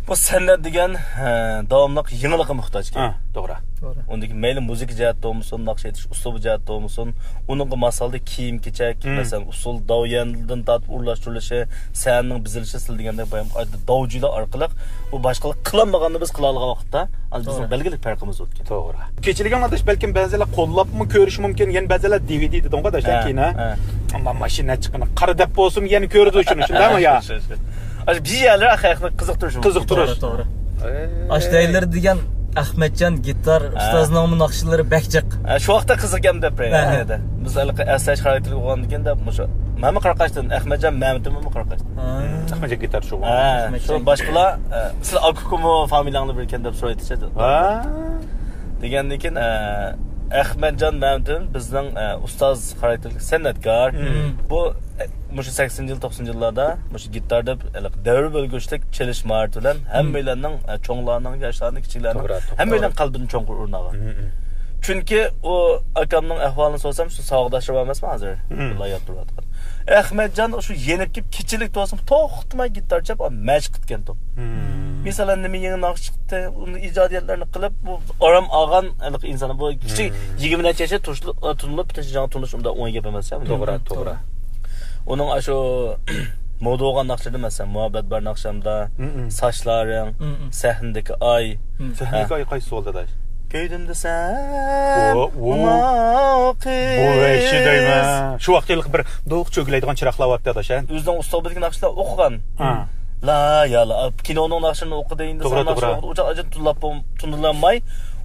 بۇ سەنئەت دېگەن، ھە، داۋاملىق يېڭىلىققا موھتاجكەن. ھە، توغرا. توغرا. ئۇندىكى مەيلى مۇزىكا جەھەتتە بولمىسۇن، ناخشا ئېيتىش ئۇسلۇبى جەھەتتە بولمىسۇن، ئۇنىڭغا ماس ھالدا كىيىم-كېچەك، مم. مەسىلەن، ئۇسسۇل، داۋيەندىن تارتىپ ئورۇنلاشتۇرۇلۇشى، سەھنىنىڭ بېزىلىشى، سىز دېگەندەك بايام داۋجۇيلار ئارقىلىق بۇ باشقىلار قىلالمىغاننى بىز قىلالىغان ۋاقىتتا، ھازىر بىزنىڭ توغرا. بەلگىلىك پەرقىمىز ئۆتكەن. توغرا. كېچىلىگەن ئاداش بەلكىم بەزىلەر قوللاپمۇ كۆرۈشى مۇمكىن، يەنە بەزىلەر دى ۋى دى دېدىڭغۇ ئاداش، ھە، كېيىن، ھە؟ ھە. ئەمما ماشىنا چىققىنى قارا دەپ بولسىمۇ يەنە كۆرىدۇ شۇنى، شۇنداقمۇ يا؟ شۇ، شۇ، شۇ. ئاشۇ بىر يەرلەر خەقنى قىزىقتۇرۇشى مۇمكىن. قىزىقتۇرۇش. توغرا، توغرا. ئەي. ئاشۇ دەيلىرى دېگەن ئەخمەتجان گىتار ھە. ئۇستازنىڭمۇ ناخشىلىرى بەك جىق. ھە، شۇ ۋاقىتتا قىزىق ئىكەن دەپ ھە. بىز ھېلىقى ئەسلەش خاراكتېرلىك بولغاندىكىن دەپ مۇشۇ. مەنمۇ قاراقاشتىن، ئەخمەتجان مەمتىممۇ قاراقاشتىن. ھە. ئەخمەتجان گىتار شۇ. ھە، ئەخمەتجان شۇ گىتار. باشقىلار، ئە، سىلەر ئاكا-ئۇكىمۇ فامىلەڭلار بىر ئىكەن دەپ سورايدىچە. ھە. دېگەندىن كېيىن، ئە، ئەخمەتجان مەمتىمىن بىزنىڭ، ئە، ئۇستاز خاراكتېرلىك سەنئەتكار. مم. بۇ، ئە، مۇشۇ سەكسىنىنچى يىل، توقسىنىنچى يىللاردا مۇشۇ گىتار دەپ ھېلىقى دەۋر بۆلگۈچلۈك چېلىش ماھارىتى بىلەن مم. ھەممەيلەننىڭ، ئە، چوڭلارنىڭ، ياشلارنىڭ، كىچىكلەرنىڭ توغرا، توغرا. ھەممەيلەن قەلبىدىن چوڭقۇر ئورۇن ئالغان. مم، مم. چۈنكى ئۇ ئاكامنىڭ ئەھۋالىنى سورىسام، شۇ ساۋاقداشلىرى بار ئەمەسمۇ ھازىر؟ مم. بىللە ياتتۇرۇۋاتقان. ئەخمەتجان شۇ يېنىپ كېلىپ كېچىلىك تۇرسىمۇ توختىماي گىتار چاپ، مەشىق قىلىدىكەنتۇق. مم. مىسالەن، نېمە يېڭى ناخشا چىقتى، ئۇنى ئىجادىيەتلەرنى قىلىپ، بۇ ئارام ئالغان ھېلىقى ئىنسان، بۇ كىشى مم. يىگىرمە نەچچە ياشتا تۇرۇشلۇق، تونۇلۇپ، پۈتۈن شىنجاڭغا تونۇش ئۇنداق ئوڭاي گەپ ئەمەس، يا؟ توغرا، مم، توغرا. توغرا. ئۇنىڭ ئاشۇ مودا بولغان ناخشىلىرى، مەسىلەن، مۇھەببەت بار ناخشامدا، مم، مم. ساچلارىڭ، مم، مم. سەھنىدىكى ئاي. مم. سەھنىدىكى ھە. ئاي قايسىسى بولدى ئاداش؟ كۆيدۈمدە سەن، ئۇ، ئۇ، ئۇ قىز. ۋەھشىي دەيمەن. شۇ ۋاقىتتا ھېلىقى بىر دوق چۆگىلەيدىغان چىراغلار بارتتى ئاداش، ھە؟ ئۆزىنىڭ ئۇسلۇبىدىكى ناخشىلار ئوقۇغان. ھە. لا يا لا، كىنونىڭ ناخشىلىرىنى ئوقۇدى، توغرا، توغرا. ئۇنچە ئاجىز تونۇلالماي،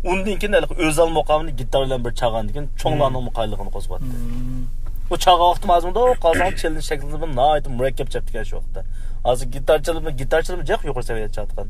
ئۇندىن كېيىن ھېلىقى ئۆزەل مۇقامىنى گىتار بىلەن بىر چالغاندىن كېيىن، چوڭلارنىڭمۇ قايىللىقىنى قوزغىۋەتتى. مم. ئۇ چالغان ۋاقتىمۇ ھازىرمۇ قالساڭ، چېلېنج شەكلىدە ناھايىتى مۇرەككەپ چاپتىكەن شۇ ۋاقىتتا. ھازىر گىتار چېلىمى، گىتار چېلىمى جىق يۇقىرى سەۋىيەدە چىقىۋاتقان.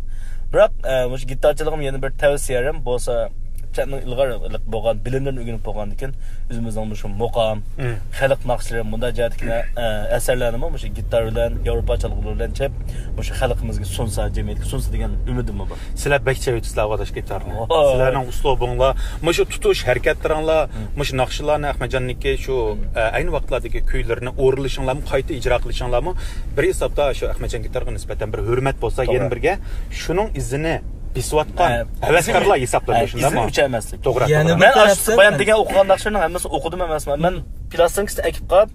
بىراق، ئە، مۇشۇ گىتار چېلىقىم يەنە بىر تەۋسىيەم بولسا، چەتنىڭ ئىلغار بولغان بىلىملىرىنى ئۆگىنىپ بولغاندىن كېيىن، ئۆزىمىزنىڭ مۇشۇ مۇقام، مم. خەلق ناخشىلىرى، مۇنداق جەھەتتىكى، ئە، ئەسەرلەرنىمۇ مۇشۇ گىتار بىلەن، ياۋروپا چالغۇلىرى بىلەن چېلىپ، مۇشۇ خەلقىمىزگە سۇنسا، جەمئىيەتكە سۇنسا دېگەن ئۈمىدىممۇ بار. سىلەر بەك چېۋىتىسىلەر ئاداش گىتارنى. ئوي. سىلەرنىڭ ئۇسلۇبۇڭلار، مۇشۇ تۇتۇش ھەرىكەتلىرىڭلار، مم. مۇشۇ ناخشىلارنى ئەخمەتجاننىڭكى شۇ، مم. ئە، ئەينى ۋاقىتلاردىكى كۈيلىرىنى ئورۇنلىشىڭلارمۇ، قايتا ئىجرا قىلىشىڭلارمۇ بىر ھېسابتا شۇ ئەخمەتجان گىتارغا نىسبەتەن بىر ھۆرمەت بولسا، توغرا. يەنە بىرگە شۇنىڭ ئىزىنى بېسىۋاتقان ھە، ھەۋەسكارلار ئىزىنى، ھېسابلىنىدۇ، ھە، شۇنداقمۇ؟ ئىزىنى ئۆچۈرمەسلىك. توغرا، يەنە توغرا. بىر مەن ئاشۇ تەرەپتىن بايام دېگەن ئوقۇغان ناخشىلارنىڭ ھەممىسىنى ئوقۇدۇم ئەمەسمەن. مەن پىلاستىنكىسىنى ئەكىپ قاپ،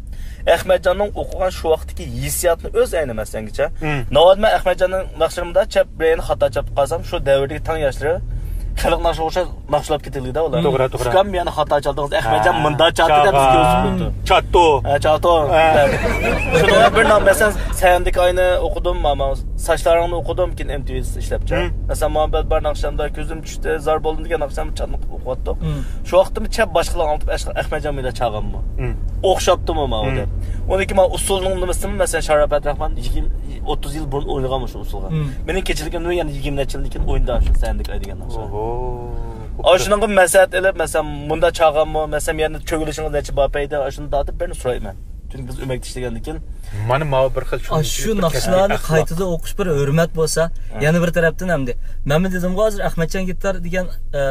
ئەخمەتجاننىڭ ئوقۇغان شۇ ۋاقىتتىكى ھېسسىياتىنى ئۆز ئەينىمەسلەنگىچە. مم. ناۋادا مەن ئەخمەتجاننىڭ ناخشىلىرىمدا چەپ بىرەينى خاتا چاپتۇ قالسام، شۇ دەۋردىكى تەڭ ياشلىرى خەلق ناخشىغا ئوخشاش ناخشىلاپ كېتىلگىدە ئۇلار. توغرا، توغرا. ئۇكام يەنە خاتا چالدىڭىز، ئەخمەتجان ھە، مۇنداق چالدى دەپ بىزگە چالغان. ئۆزگەرتىپتۇ. چاتتو. ھە، چاتتو. ھە. شۇنىڭ بىلەن بىر نام، مەسىلەن، سەندىكى ئاينى ئوقۇدۇم، ماما، ساچلارىڭنى ئوقۇدۇم، كېيىن ئېم تى ۋىدا ئىشلەپچۇ. مم. مەسىلەن، مۇھەببەت بار ناخشامدا، كۆزۈم چۈشتى، زار بولدۇم دېگەن ناخشامنى چاتنى ئوقۇۋاتتۇق. مم. شۇ ۋاقىتتىمۇ چەپ باشقىلارغا ئاڭلىتىپ، ئەخ-، ئەخمەتجان مۇنداق چالغانمۇ؟ مم. ئوخشاپتىمۇ ماۋۇ مم. دەپ. ئۇنىڭكى مانا ئۇسسۇلنىڭ نېمىسىمۇ، مەسىلەن، شارائىپ ئەبدۇراخمان يىگىرمە، ئوتتۇز يىل بۇرۇن ئوينىغان مۇشۇ ئۇسسۇلغا. مم. مېنىڭ كېچىلىكىمنى يەنە يىگىرمە نەچچە يىلدىن كېيىن ئوينىدى شۇ سەندىكى ئاي دېگەن ناخشا. ئوھو. ئاشۇنىڭغا مەسلىھەت ئېلىپ، مەسىلەن، مۇنداق چالغانمۇ، مەسىلەن، يەنە چۆگىلىشىڭىز نەچچە بار پەيدە، ئاشۇنى تارتىپ بىرنى سورايمەن. چۈنكى بىز ئۆمەك ئىشلىگەندىن كېيىن. مانا ماۋۇ بىر خىل شۇ، شۇ ناخشىلارنى قايتىدا ئوقۇش بىر ھۆرمەت بولسا، ھە. يەنە بىر تەرەپتىن ئەمدى مەنمۇ دېدىمغۇ ھازىر ئەخمەتجان گىتار دېگەن، ئە،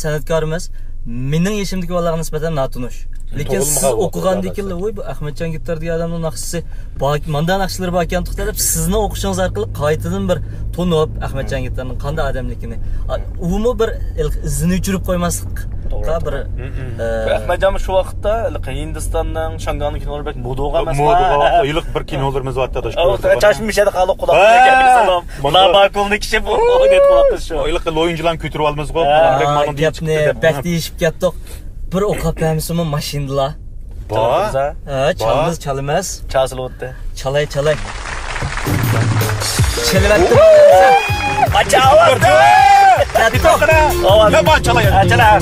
سەنئەتكارىمىز مېنىڭ يېشىمدىكى بالىلارغا نىسبەتەن ناتونۇش. لېكىن سىز ئوقۇغاندىن كېيىن، ۋوي، بۇ ئەخمەتجان گىتار دېگەن ئادەمنىڭ ناخشىسى بار، ماندا ناخشىلىرى باركەنتۇق دەپ، سىزنى ئوقۇشىڭىز ئارقىلىق قايتىدىن بىر تونۇپ، ئەخمەتجان گىتارنىڭ قانداق ئادەملىكىنى. ئا، ئۇمۇ بىر ئىزىنى ئۆچۈرۈپ قويماسلىققا بىر، ئە، ئەخمەتجان شۇ ۋاقىتتا ھېلىقى ھىندىستاننىڭ، شاڭگاڭنىڭ كىنولىرى بەك مودا بولغان ئەمەسمۇ؟ مودا بولغان. ھېلىقى بىر كىنولىرىمىز بار ئاداش. چاچمىشەدە قالىپ قۇلاق بار. لاباكۇلنى كىشى بۇ ئوينايدۇ قۇلاق شۇ. ھېلىقى لويۇنجىلان كۆتۈرۈپ ئالىمىزغۇ. ھە. بۇ گەپنى بەك دېيىشىپ كەتتۇق. بىر ئوقۇپ بەرمىسىمۇ ماشىنىدىلا؟ بار. ھە، چالىمىز، چالىمىز. چاسىلىۋەتتى. چالاي، چالاي. چېلىۋەتتى. چاۋاتتى. كەتتۇق. يا، بار، چالاي. ھە، چالاي.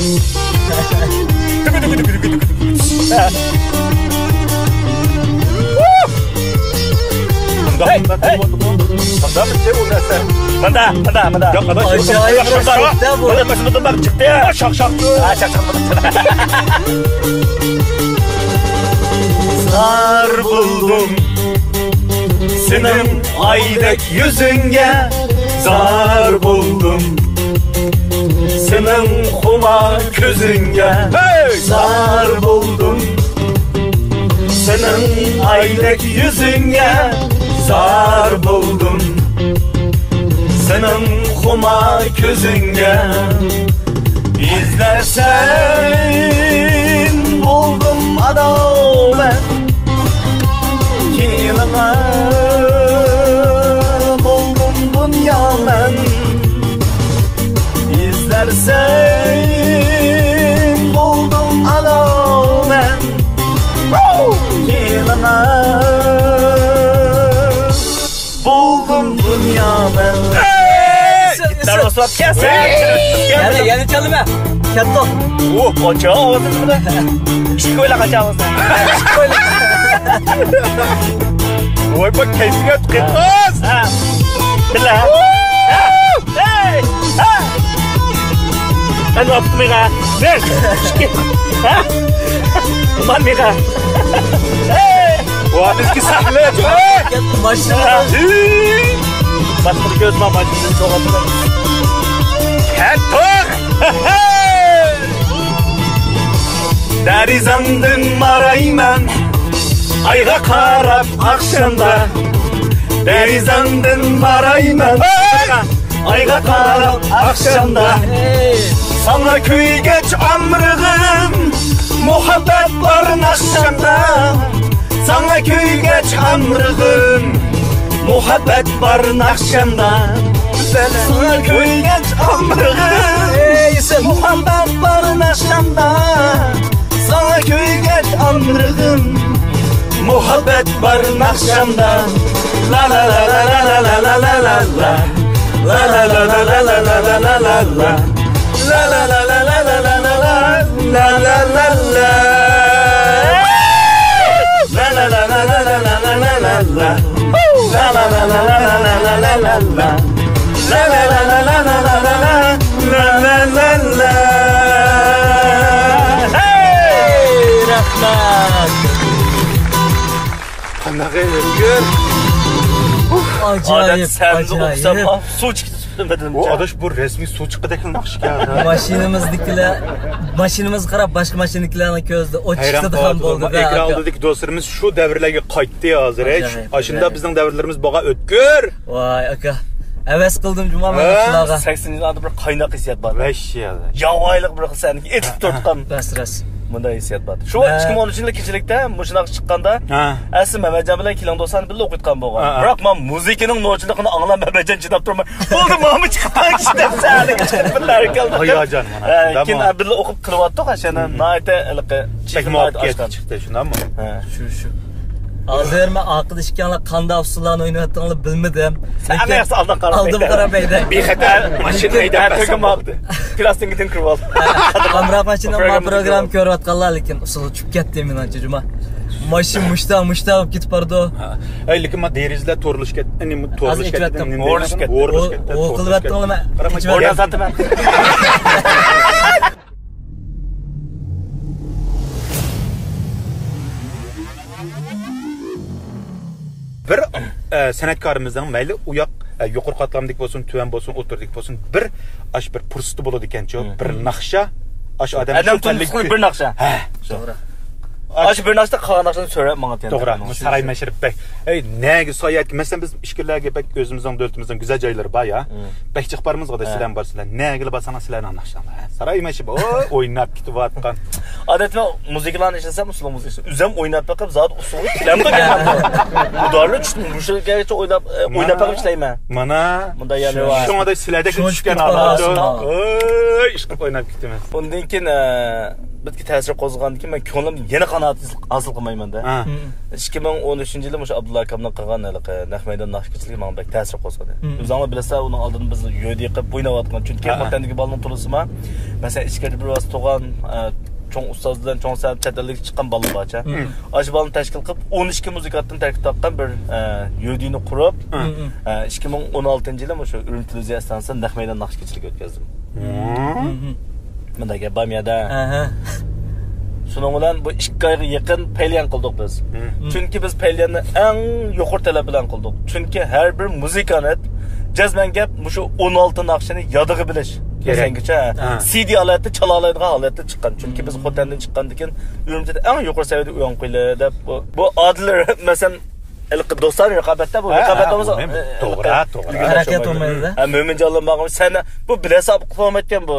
مۇنداق، مۇنداق، مۇنداق، مۇنداق، مۇنداق. مۇنداق، مۇنداق، مۇنداق. ياق، ئاداش، ئاجايىپ شۇنداق، شۇنداق، شۇنداق، شۇنداق، شۇنداق، شۇنداق چىقتى. شاق، شاق. ھە، شاق، شاق. زار بولدۇم سېنىڭ ئايدەك يۈزۈڭگە، زار بولدۇم سېنىڭ خۇمار كۆزۈڭگە، ھەي! زار بولدۇم سېنىڭ ئايدەك يۈزۈڭگە، زار بولدۇم سېنىڭ خۇمار كۆزۈڭگە ئىزلەرسەن بولدۇم ئاداۋەت. كېلىڭە بولدۇم دۇنيا مەن. ئىزلەرسەن بولدۇم ئاداۋەت. كېلىڭە بولدۇم دۇنيا مەن. ئەي! ئىتلار ئوسۇپ كەلسە. ئەي! يەنە، يەنە چالىمە. كەتتۇق. ئۇ، قاچا ئاۋازى. ئىككى كويلا قاچا ئاۋازى. ۋاي، بۇ كەيپىيات قىز. ھە. بىلە. ھە. ھەي! ھە! قانداق ئاپتىمىغا؟ بىر، ئىككى. ھە؟ مانمىغا؟ ھەي! ۋا، بىزگە سەھلە. ماشىنا. ھە؟ باشقىدا كۆزما ماشىنا چوغاتلا. كەتتۇق! دەرىزەمدىن مارايمەن ئايغا قاراپ ئاخشامدا. دەرىزەمدىن مارايمەن ئايغا قاراپ ئاخشامدا. ساڭا كۆيگەچ ئامرىغىم، مۇھەببەت بار ناخشامدا. ساڭا كۆيگەچ ئامرىغىم، مۇھەببەت بار ناخشامدا. ساڭا كۆيگەچ ئامرىغىم، مۇھەببەت بار ناخشامدا. ساڭا كۆيگەچ ئامرىغىم، مۇھەببەت بار ناخشامدا. لا لا لا لا لا لا لا لا لا. لا لا لا لا لا لا لا لا لا. لا لا لا لا لا لا لا لا لا. لا لا لا لا لا لا لا لا. لا لا لا لا لا لا لا لا. لا لا لا لا لا لا لا لا. لا لا لا لا. ھەي، رەھمەت. قانداق ئۆتكۈر. ئاجايىپ، ئادەت سەندە ئوقۇسام، ئاجايىپ. ئاھ، سۇ چىقتى سۈپۈتۈم بەدىنىمگە. ئۇ ئاداش، بۇ رەسمىي سۇ چىققىدەك ناخشىكەن. ماشىنىمىزدىكىلەر، ماشىنىمىزغا قاراپ باشقا ماشىنىدىكىلەرنىڭ كۆزىدە ئوت ھەيران چىقىدىغان قالدىم. بولدى. ئەكران ئاكا. ئالدىدىكى دوستلىرىمىز شۇ دەۋرلەرگە قايتتى ھازىر. ئاجايىپ، ئاشۇنداق ئاجايىپ. بىزنىڭ دەۋرلىرىمىز بولغان ئۆتكۈر. ۋاي ئاكا، ھەۋەس قىلدىم جۇما مەن ھە؟ شۇلارغا. سەكسىنىنچى يىللاردا بىر قايناق ھېسسىيات بار. ۋەھشىي ھەۋەس. ياۋايىلىق بىر خىل سەندىكى ئېتىلىپ تۇرۇپ تۇرغان راست، راست. مۇنداق ھېسسىيات بار. شۇ مەن ئىككى مىڭ ئون ئۈچىنچى يىلى كېچىلىكتە مۇشۇنداق چىققاندا، ھە. ئەسلى مەمەتجان بىلەن كېلىڭ دوستلارنى بىللە ئوقۇيتقان بولغان. ھە، ھە. بىراق مەن مۇزىكىنىڭ نوچىلىقىنى ئاڭلاپ مەمەتجان چىداپ تۇرماي، بولدى، ماما چىقىپ قالغىچە دەپ سەھنىگە چىقىپ بىللە ھەرىكەت قىلدىم. ھاياجان مانا ھە، شۇنداق كېيىن مانا. بىللە ئوقۇپ قېلىۋاتتۇق، ئاشۇ يەردە مم. ناھايىتى ھېلىقى بەك مۇۋەپپەقىيەتلىك چىقتى، شۇنداقمۇ؟ ھە. شۇ، شۇ. ھازىر مەن ئارقىدا ئىككىڭلار قانداق ئۇسسۇللارنى ئويناۋاتقىنىڭلارنى بىلمىدىم. سەن لېكىن ئەمەس، ئالدىغا قاراپ ھەيدە. بىخەتەر ماشىنا ھەيدەپ بەرسەم بولدى. پىلاستىنكىدىن كىرىپ ئال. ھەمراھ ماشىنا ما پروگرامما كۆرۈۋاتقانلار، لېكىن ئۇسسۇلغا چۈشۈپ كەتتى مېنىڭچە جۇما. ماشىنا مۇشتا، مۇشتا بولۇپ كېتىپ بارىدۇ. ھە. ئەي، لېكىن ما دېرىزىلەر تورلىشىپ كەتتى. ئەنە، تورلىشىپ كەتتى. ھازىر ئېچىۋەتتىم. ھورلىشىپ كەتتى. ھورلىشىپ كەتتى. ئوۋ، قىلىۋەتتىڭلارمۇ؟ ئېچىۋەتتىم. بىر، ئە، سەنئەتكارىمىزنىڭ مەيلى ئۇ ياق، ئە، يۇقىرى قاتلامدىكى بولسۇن، تۆۋەن بولسۇن، ئوتتۇرىدىكى بولسۇن، بىر ئاش بىر پۇرسىتى بولىدىكەنچۇ، مم. بىر ناخشا، ئاش ئادەم ئادەم شۇ تونۇپ پەنلىك قويۇپ بىر ناخشا. ھە. توغرا. ئاش بىر ناخشا، قالغان ناخشىنى سۆرەپ ماڭىدىكەن. توغرا. ساراي مەشرەپ بەك. ئەي، نەگە ساياھەتكە، مەسىلەن، بىز ئىچكىرىلەرگە بەك ئۆزىمىزنىڭ دۆلىتىمىزنىڭ گۈزەل جايلىرى بار يا. مم. بەك چىقىپ بارىمىزغۇ، ھە. سىلەرمۇ بارسىلەر. نەگىلا بارساڭلار سىلەرنىڭ ناخشاڭلار. ھە. ساراي مەشرەپ، ئوي، ئويناپ كېتىۋاتقان. ئادەتتە مەن مۇزىكىلارنى ئىشلىسەم، ئۇسسۇل مۇزىكىسى. ئۆزۈم ئويناپ بېقىپ، زادى ئۇسسۇلغا كېلەمدۇ. ئۇدارنى چۈشتۈم، مۇشۇ يەرگىچە ئويناپ، ئە، ئويناپ بېقىپ ئىشلەيمەن. مانا. مۇنداق يەرلەر بار. شۇڭا دا سىلەردەك شۇڭا چۈشكەن چۈشكەن ئادەم. ئادەم. ئوي، ئىشقىلىپ ئويناپ كېتىمەن. ئۇندىن كېيىن، ئە، بىزگە تەسىر قوزغىغاندىن كېيىن مەن كۆڭلۈمدە يەنە قانائەت ھاسىل قىلمايمەن-دە. ھە. مم. ئىككى مىڭ ئون ئۈچىنچى يىلى مۇشۇ ئابدۇللا ئاكامنىڭ قىلغان ھېلىقى نەق مەيدان ناخشا كېچىلىكى ماڭا بەك تەسىر قوزغىدى. مم. ئۆزۈڭلار بىلىسىلەر، ئۇنىڭ ئالدىدا بىز يۆدى قىلىپ ئويناۋاتقان. چۈنكى ھە، ھە. خوتەندىكى بالىنىڭ تولىسىما، مەسىلەن، ئىچكىرىدە بىر ۋاسىتە تۇغان، ئە، چوڭ ئۇستاز بىلەن چوڭ سەن چەت ئەللىككە چىققان بالىلار بارچە. مم. ئاشۇ بالىنى تەشكىل قىلىپ، ئون ئىككى مۇزىكانتتىن تەركىب تاپقان بىر، ئە، يۆدىنى قۇرۇپ، مم. ئە، ئىككى مىڭ ئون ئالتىنچى يىلى مۇشۇ ئۈرۈمچى تېلېۋىزىيە ئىستانسىسىدا نەق مەيدان ناخشا كېچىلىكى ئۆتكۈزدۈم. مم. مۇنداق گەپ بارمۇ يەردە؟ ئەھە. شۇنىڭ بىلەن بۇ ئىككى ئايغا يېقىن پەيليەن قىلدۇق بىز. مم. چۈنكى بىز پەيليەننى ئەڭ يۇقىرى تەلەپ بىلەن قىلدۇق. چۈنكى ھەر بىر مۇزىكانت، جەزمەن گەپ، مۇشۇ ئون ئالتە ناخشىنى يادىغا بىلىش. كېرەك. دېسەڭگىچە، ھە. سىدى ھالەتتە چالالايدىغان ھالەتتە چىققان. چۈنكى بىز خوتەندىن چىققاندىن كېيىن ئۈرۈمچىدە ئەڭ يۇقىرى سەۋىيەدە ئويۇن قويىلى دەپ، بۇ، بۇ ئادىل، مەسىلەن، ھېلىقى دوستانە رىقابەتتە بۇ. ھە، رىقابەت ھە، بولمىسا، مۇھىم. ئە، توغرا، ھېلىقى توغرا. تەرەققىيات بولمايدۇ. ھە، مۆمىنجانلار ماڭغان سەنە بۇ بىلەسە قىلالمايدىكەن بۇ.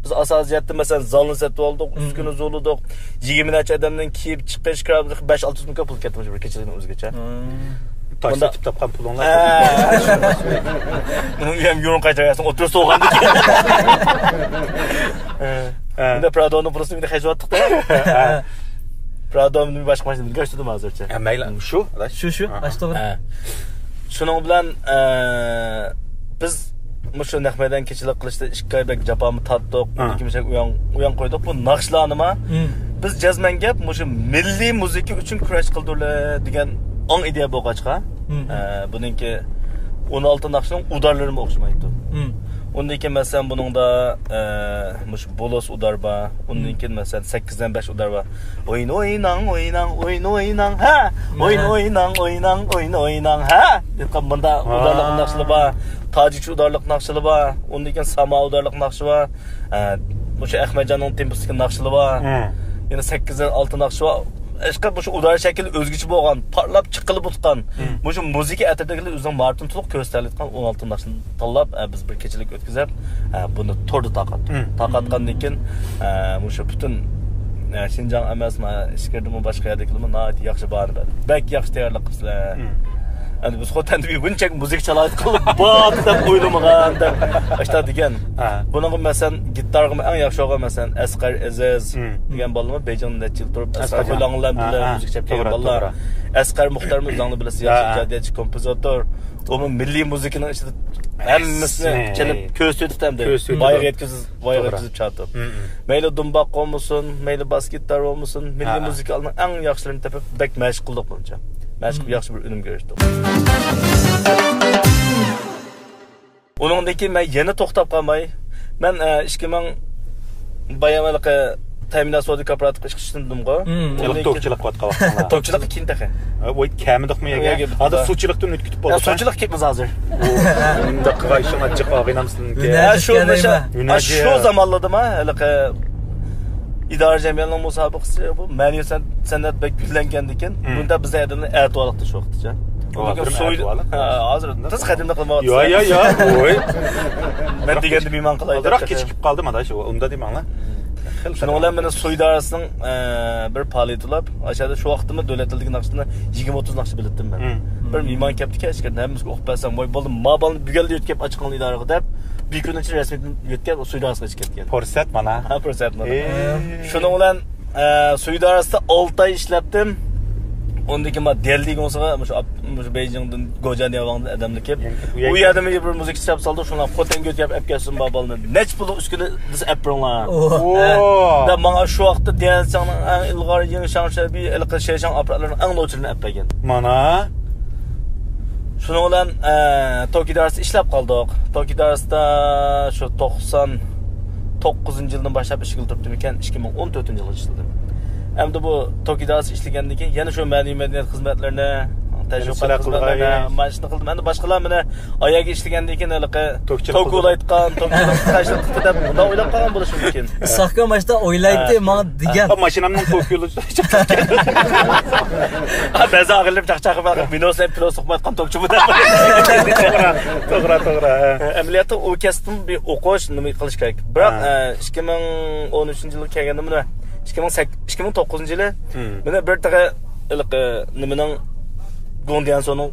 بىز ئاساسىيەتتە، مەسىلەن، زالنى سېتىۋالدۇق، مم. ئۈسكۈنە زورلىدۇق. يىگىرمە نەچچە ئادەمنىڭ كىيىپ چىقىش، كىرا بەش ئالتە يۈز مىڭ پۇل كەتتى مۇشۇ بىر كېچىلىكنىڭ ئۆزىگىچە. مم. تاش بۇندا سېتىپ تاپقان پۇلۇڭلار. ھە. بۇنىڭ ھەم يۇرۇن قايتۇرۇۋەتسەڭ، ئوتتۇرىسى بولغاندىكىن. ھە. ھە. بۇندا پرادونىڭ پۇلىسىنى بىر خەجلەۋاتتۇق-دە. ھە. پرادونى باشقا ماشىنا بىلگەن ئىشتىدىم ھازىرچە. ھە، مەيلى، شۇ، شۇ، شۇ، ھە. ئاشتۇ بىر. ھە. شۇنىڭ بىلەن، ئە، بىز مۇشۇ نەق مەيدان كېچىلىك قىلىشتا ئىككى ئاي بەك جاپامۇ تارتتۇق. ھە. ئۇنىڭ كېيىن ئۇيان، ئۇيان قويدۇق. بۇ ناخشىلارنىمۇ مم. بىز جەزمەن گەپ مۇشۇ مىللىي مۇزىكا ئۈچۈن كۈرەش قىلدۇرلى دېگەن ئاڭ ئىدىيە بولغاچقا، مم. ئە، بۇنىڭكى ئون ئالتە ناخشىنىڭ ئۇدارلىرىمۇ ئوخشىمايدۇ. مم. ئۇندىن كېيىن، مەسىلەن، بۇنىڭدا، ئە، مۇشۇ بولۇس ئۇدار بار. ئۇندىن مم. كېيىن، مەسىلەن، سەككىز بىلەن بەش ئۇدار بار. ئوينا ئويناڭ، ئويناڭ، ئوينا ئويناڭ، ھە! ئوينا ھە. ئويناڭ، ئويناڭ، ئوينا ئويناڭ، ھە! دەپ مۇندا ۋاي. ئۇدارلىق ناخشىلار بار. تاجىكچە ئۇدارلىق ناخشىلار بار. ئۇندىن كېيىن ساما ئۇدارلىق ناخشىلار بار. ئە، مۇشۇ ئەخمەتجاننىڭ تېمپوسىدىكى ناخشىلار بار. ھە. يەنە سەككىز بىلەن ئالتە ناخشا بار. ئەشقە مۇشۇ ئۇدار شەكلى ئۆزگىچە بولغان، پارلاپ چىققىلى بولغان. ھە. مۇشۇ مۇزىكا ئەترىتىدىكىلەر ئۆزىنىڭ ماھارىتىنى تولۇق كۆرسىتەلەيدىغان ئون ئالتە ناخشىنى تاللاپ، ئە، بىز بىر كېچىلىك ئۆتكۈزۈپ، ئە، بۇنى توردا تارقاتتۇق. ھە. تارقاتقاندىن كېيىن، ئە، مۇشۇ پۈتۈن، ئە، شىنجاڭ ئەمەس، مانا ئىچكىرىدىمۇ باشقا يەردىكىلەرمۇ ناھايىتى ياخشى باھانى بەردى. بەك ياخشى تەييارلىق قىپسىلەر. ھە. ئەمدى بىز خوتەندە بىر بۇنچە مۇزىكا چالايدىغانلار بار دەپ ئويلىمىغان دەپ ئاشتا دېگەن. ھە. بۇنىڭغا، مەسىلەن، گىتارغىمۇ ئەڭ ياخشى بولغان، مەسىلەن، ئەسقەر ئەزىز ھە. دېگەن بالىلارمۇ بەيجىڭدە نەچچە يىل تۇرۇپ، ئەسقەر ئەسقەرجان. خويلۇڭ بىلەن ھە، بىللە ھە. مۇزىكا چېلىپ كەلگەن توغرا، بالىلار. توغرا. ئەسقەر مۇختەرمۇ ئۆزۈڭلار بىلىسىز، ھە، ياخشى ھە. ئىجادىيەتچى، كومپوزىتور. ئۇمۇ مىللىي مۇزىكىنىڭ ئىچىدە ھەممىسىنى ھەممىسىنى چېلىپ كۆرسىتىپ ئەمدى كۆرسىتىپ. ۋايىغا يەتكۈزۈپ، ۋايىغا توغرا. يەتكۈزۈپ چاتىپ. ھە، ھە. مەيلى دۇمباق بولمىسۇن، مەيلى باس گىتار بولمىسۇن، مىللىي ھە، ھە. مۇزىكا ئالىمنىڭ ئەڭ ياخشىلىرىنى تېپىپ، بەك مەشىق قىلدۇق بۇنچە. مەشىق قىلىپ ھە. ياخشى بىر ئۈنۈمگە ئېرىشتۇق. ئۇنىڭدىن كېيىن مەن يەنە توختاپ قالماي، مەن، ئە، ئىككى مىڭ بايام ھېلىقى تەمىنات سودا كوپىراتىپقا ئىشقا چۈشتۈم دېدىمغۇ. مم. ئۇنىڭدىن توكچىلىققا ۋاتقان ۋاقتىڭلار. توكچىلىققا كېيىن تېخى. ھە، ۋاي، كەمىدۇقمۇ يەگە؟ يەگە ھازىر بىپۇل. سۇچىلىقتىن ئۆتۈپ كېتىپ يا، بولدۇق، ھە؟ سۇچىلىققا كېتىمىز ھازىر. ئۇ، ئۇنداق قىلغايشىڭ ئاچچىق ئاغىنام سىلىنىڭكى. ھە، شۇ، ھۈنەرجى. شۇ زامانلىرىدىما ھېلىقى ئىدارە جەمئىيەتنىڭ مۇسابىقىسى، بۇ مەنىۋى سەن-، سەنئەت بەك گۈللەنگەندىكىن، مم. بۇندا بىز ئادەمنى ئەتىۋارلىقتا شۇ ۋاقىتتا. ھازىرمۇ سوي-، ئەتىۋارلىق؟ ھە، ھازىر تېز قەدەمدە قىلمايۋاتىسىز. يا، يا، يا. ۋوي. مەن دېگەندە مېھمان قىلاي دەپ. ئازراق كېچىكىپ قالدىم، ئاداش، ئۇندا دېمەڭلار. خېلى شۇنىڭ بىلەن مېنى سوي ئىدارىسىنىڭ، ئە، بىر پائالىيىتى بولۇپ، ئاشۇ يەردە شۇ ۋاقىتتىمۇ دۆلەت تىلىدىكى ناخشىنى يىگىرمە ئوتتۇز ناخشا بىلەتتىم مەن. مم. بىر مېھمان كەپتىكەن، ئىچكىرىدىن ھەممىسىگە ئوقۇپ بەرسەم، ۋاي، بولدى، ما بالىنى بۈگۈنلا يۆتكەپ ئاچىقىڭلار ئىدارىغا دەپ، بىر كۈننىڭ ئىچىدە رەسمىيەتنى يۆتكەپ، سوي ئىدارىسىغا ئىچىپ كەتكەن. پۇرسەت مانا. ھە، پۇرسەت مانا. ئېي. شۇنىڭ بىلەن، ئە، سوي ئىدارىسىدا ئالتە ئاي ئىشلەپتىم. ئۇندىن كېيىن مانا دەلدىگە بولسا مۇشۇ ئاپ-، مۇشۇ بېيجىڭدىن، گوجيەن ياۋاڭدىن ئادەملەر كېلىپ، ئۇ يەردىمۇ بىر مۇزىكا چىقىرىپ سالدۇق، شۇڭا خوتەنگە يۆتكەپ ئەپ كەلسۇن بۇ بالىنى. نەچچە پۇللۇق ئۈسكۈنە دېسە ئەپ بېرىڭلار. ئوھ، ھە. دەپ ماڭا شۇ ۋاقىتتا ديەنساڭنىڭ ئەڭ ئىلغار يېڭى شاڭشەبى، ھېلىقى شېشاڭ ئاپپاراتلىرىنىڭ ئەڭ نوچىلىرىنى ئەپ بەرگەن. مانا. شۇنىڭ بىلەن، ئە، توك ئىدارىسىدا ئىشلەپ قالدۇق. توك ئىدارىسىدا شۇ توقسان توققۇزىنچى يىلدىن باشلاپ ئىشقا تۇرۇپتىمىكەن، ئىككى مىڭ ئون تۆتىنچى يىلغىچە ئىشلىدىم. ئەمدى بۇ توك ئىدارىسىدا ئىشلىگەندىن كېيىن يەنە شۇ مەنىۋى مەدەنىيەت خىزمەتلىرىنى، تەشۋىق قىلىش، مانا شۇنى قىلدىم. ئەمدى باشقىلار مېنى ئاياگە ئىشلىگەندىن كېيىن ھېلىقى توك ئۇلايتقان، توك تەشۋىق قىپتۇ دەپ مۇنداق ئويلاپ قالغان بولۇشى مۇمكىن. ئىساقكا ماشتا ئويلايتتى، ھە. ماڭا دېگەن. ھە، ماشىنامنىڭ توك يولى چاقچاق. ھە، بەزى ئاغىنىلىرىم چاقچاق قىلىپ، مېنى ئوسۇلەپ پىلوسلۇق قىلىۋاتقان توكچىمۇ دەپ. توغرا، توغرا، توغرا، ھە. ئەمەلىيەتتە ئۇ كەسىپتىن بىر ئوقۇش، نېمە قىلىش كېرەك. بىراق، ھە. ئە، ئىككى مىڭ ئون ئۈچىنچى يىلى كەلگەندە مانا، ئىككى مىڭ سەككىز، ئىككى مىڭ توققۇزىنچى يىلى، ھىم. مانا بىر تېخى ھېلىقى نېمىنىڭ، گۇڭديەنسونىڭ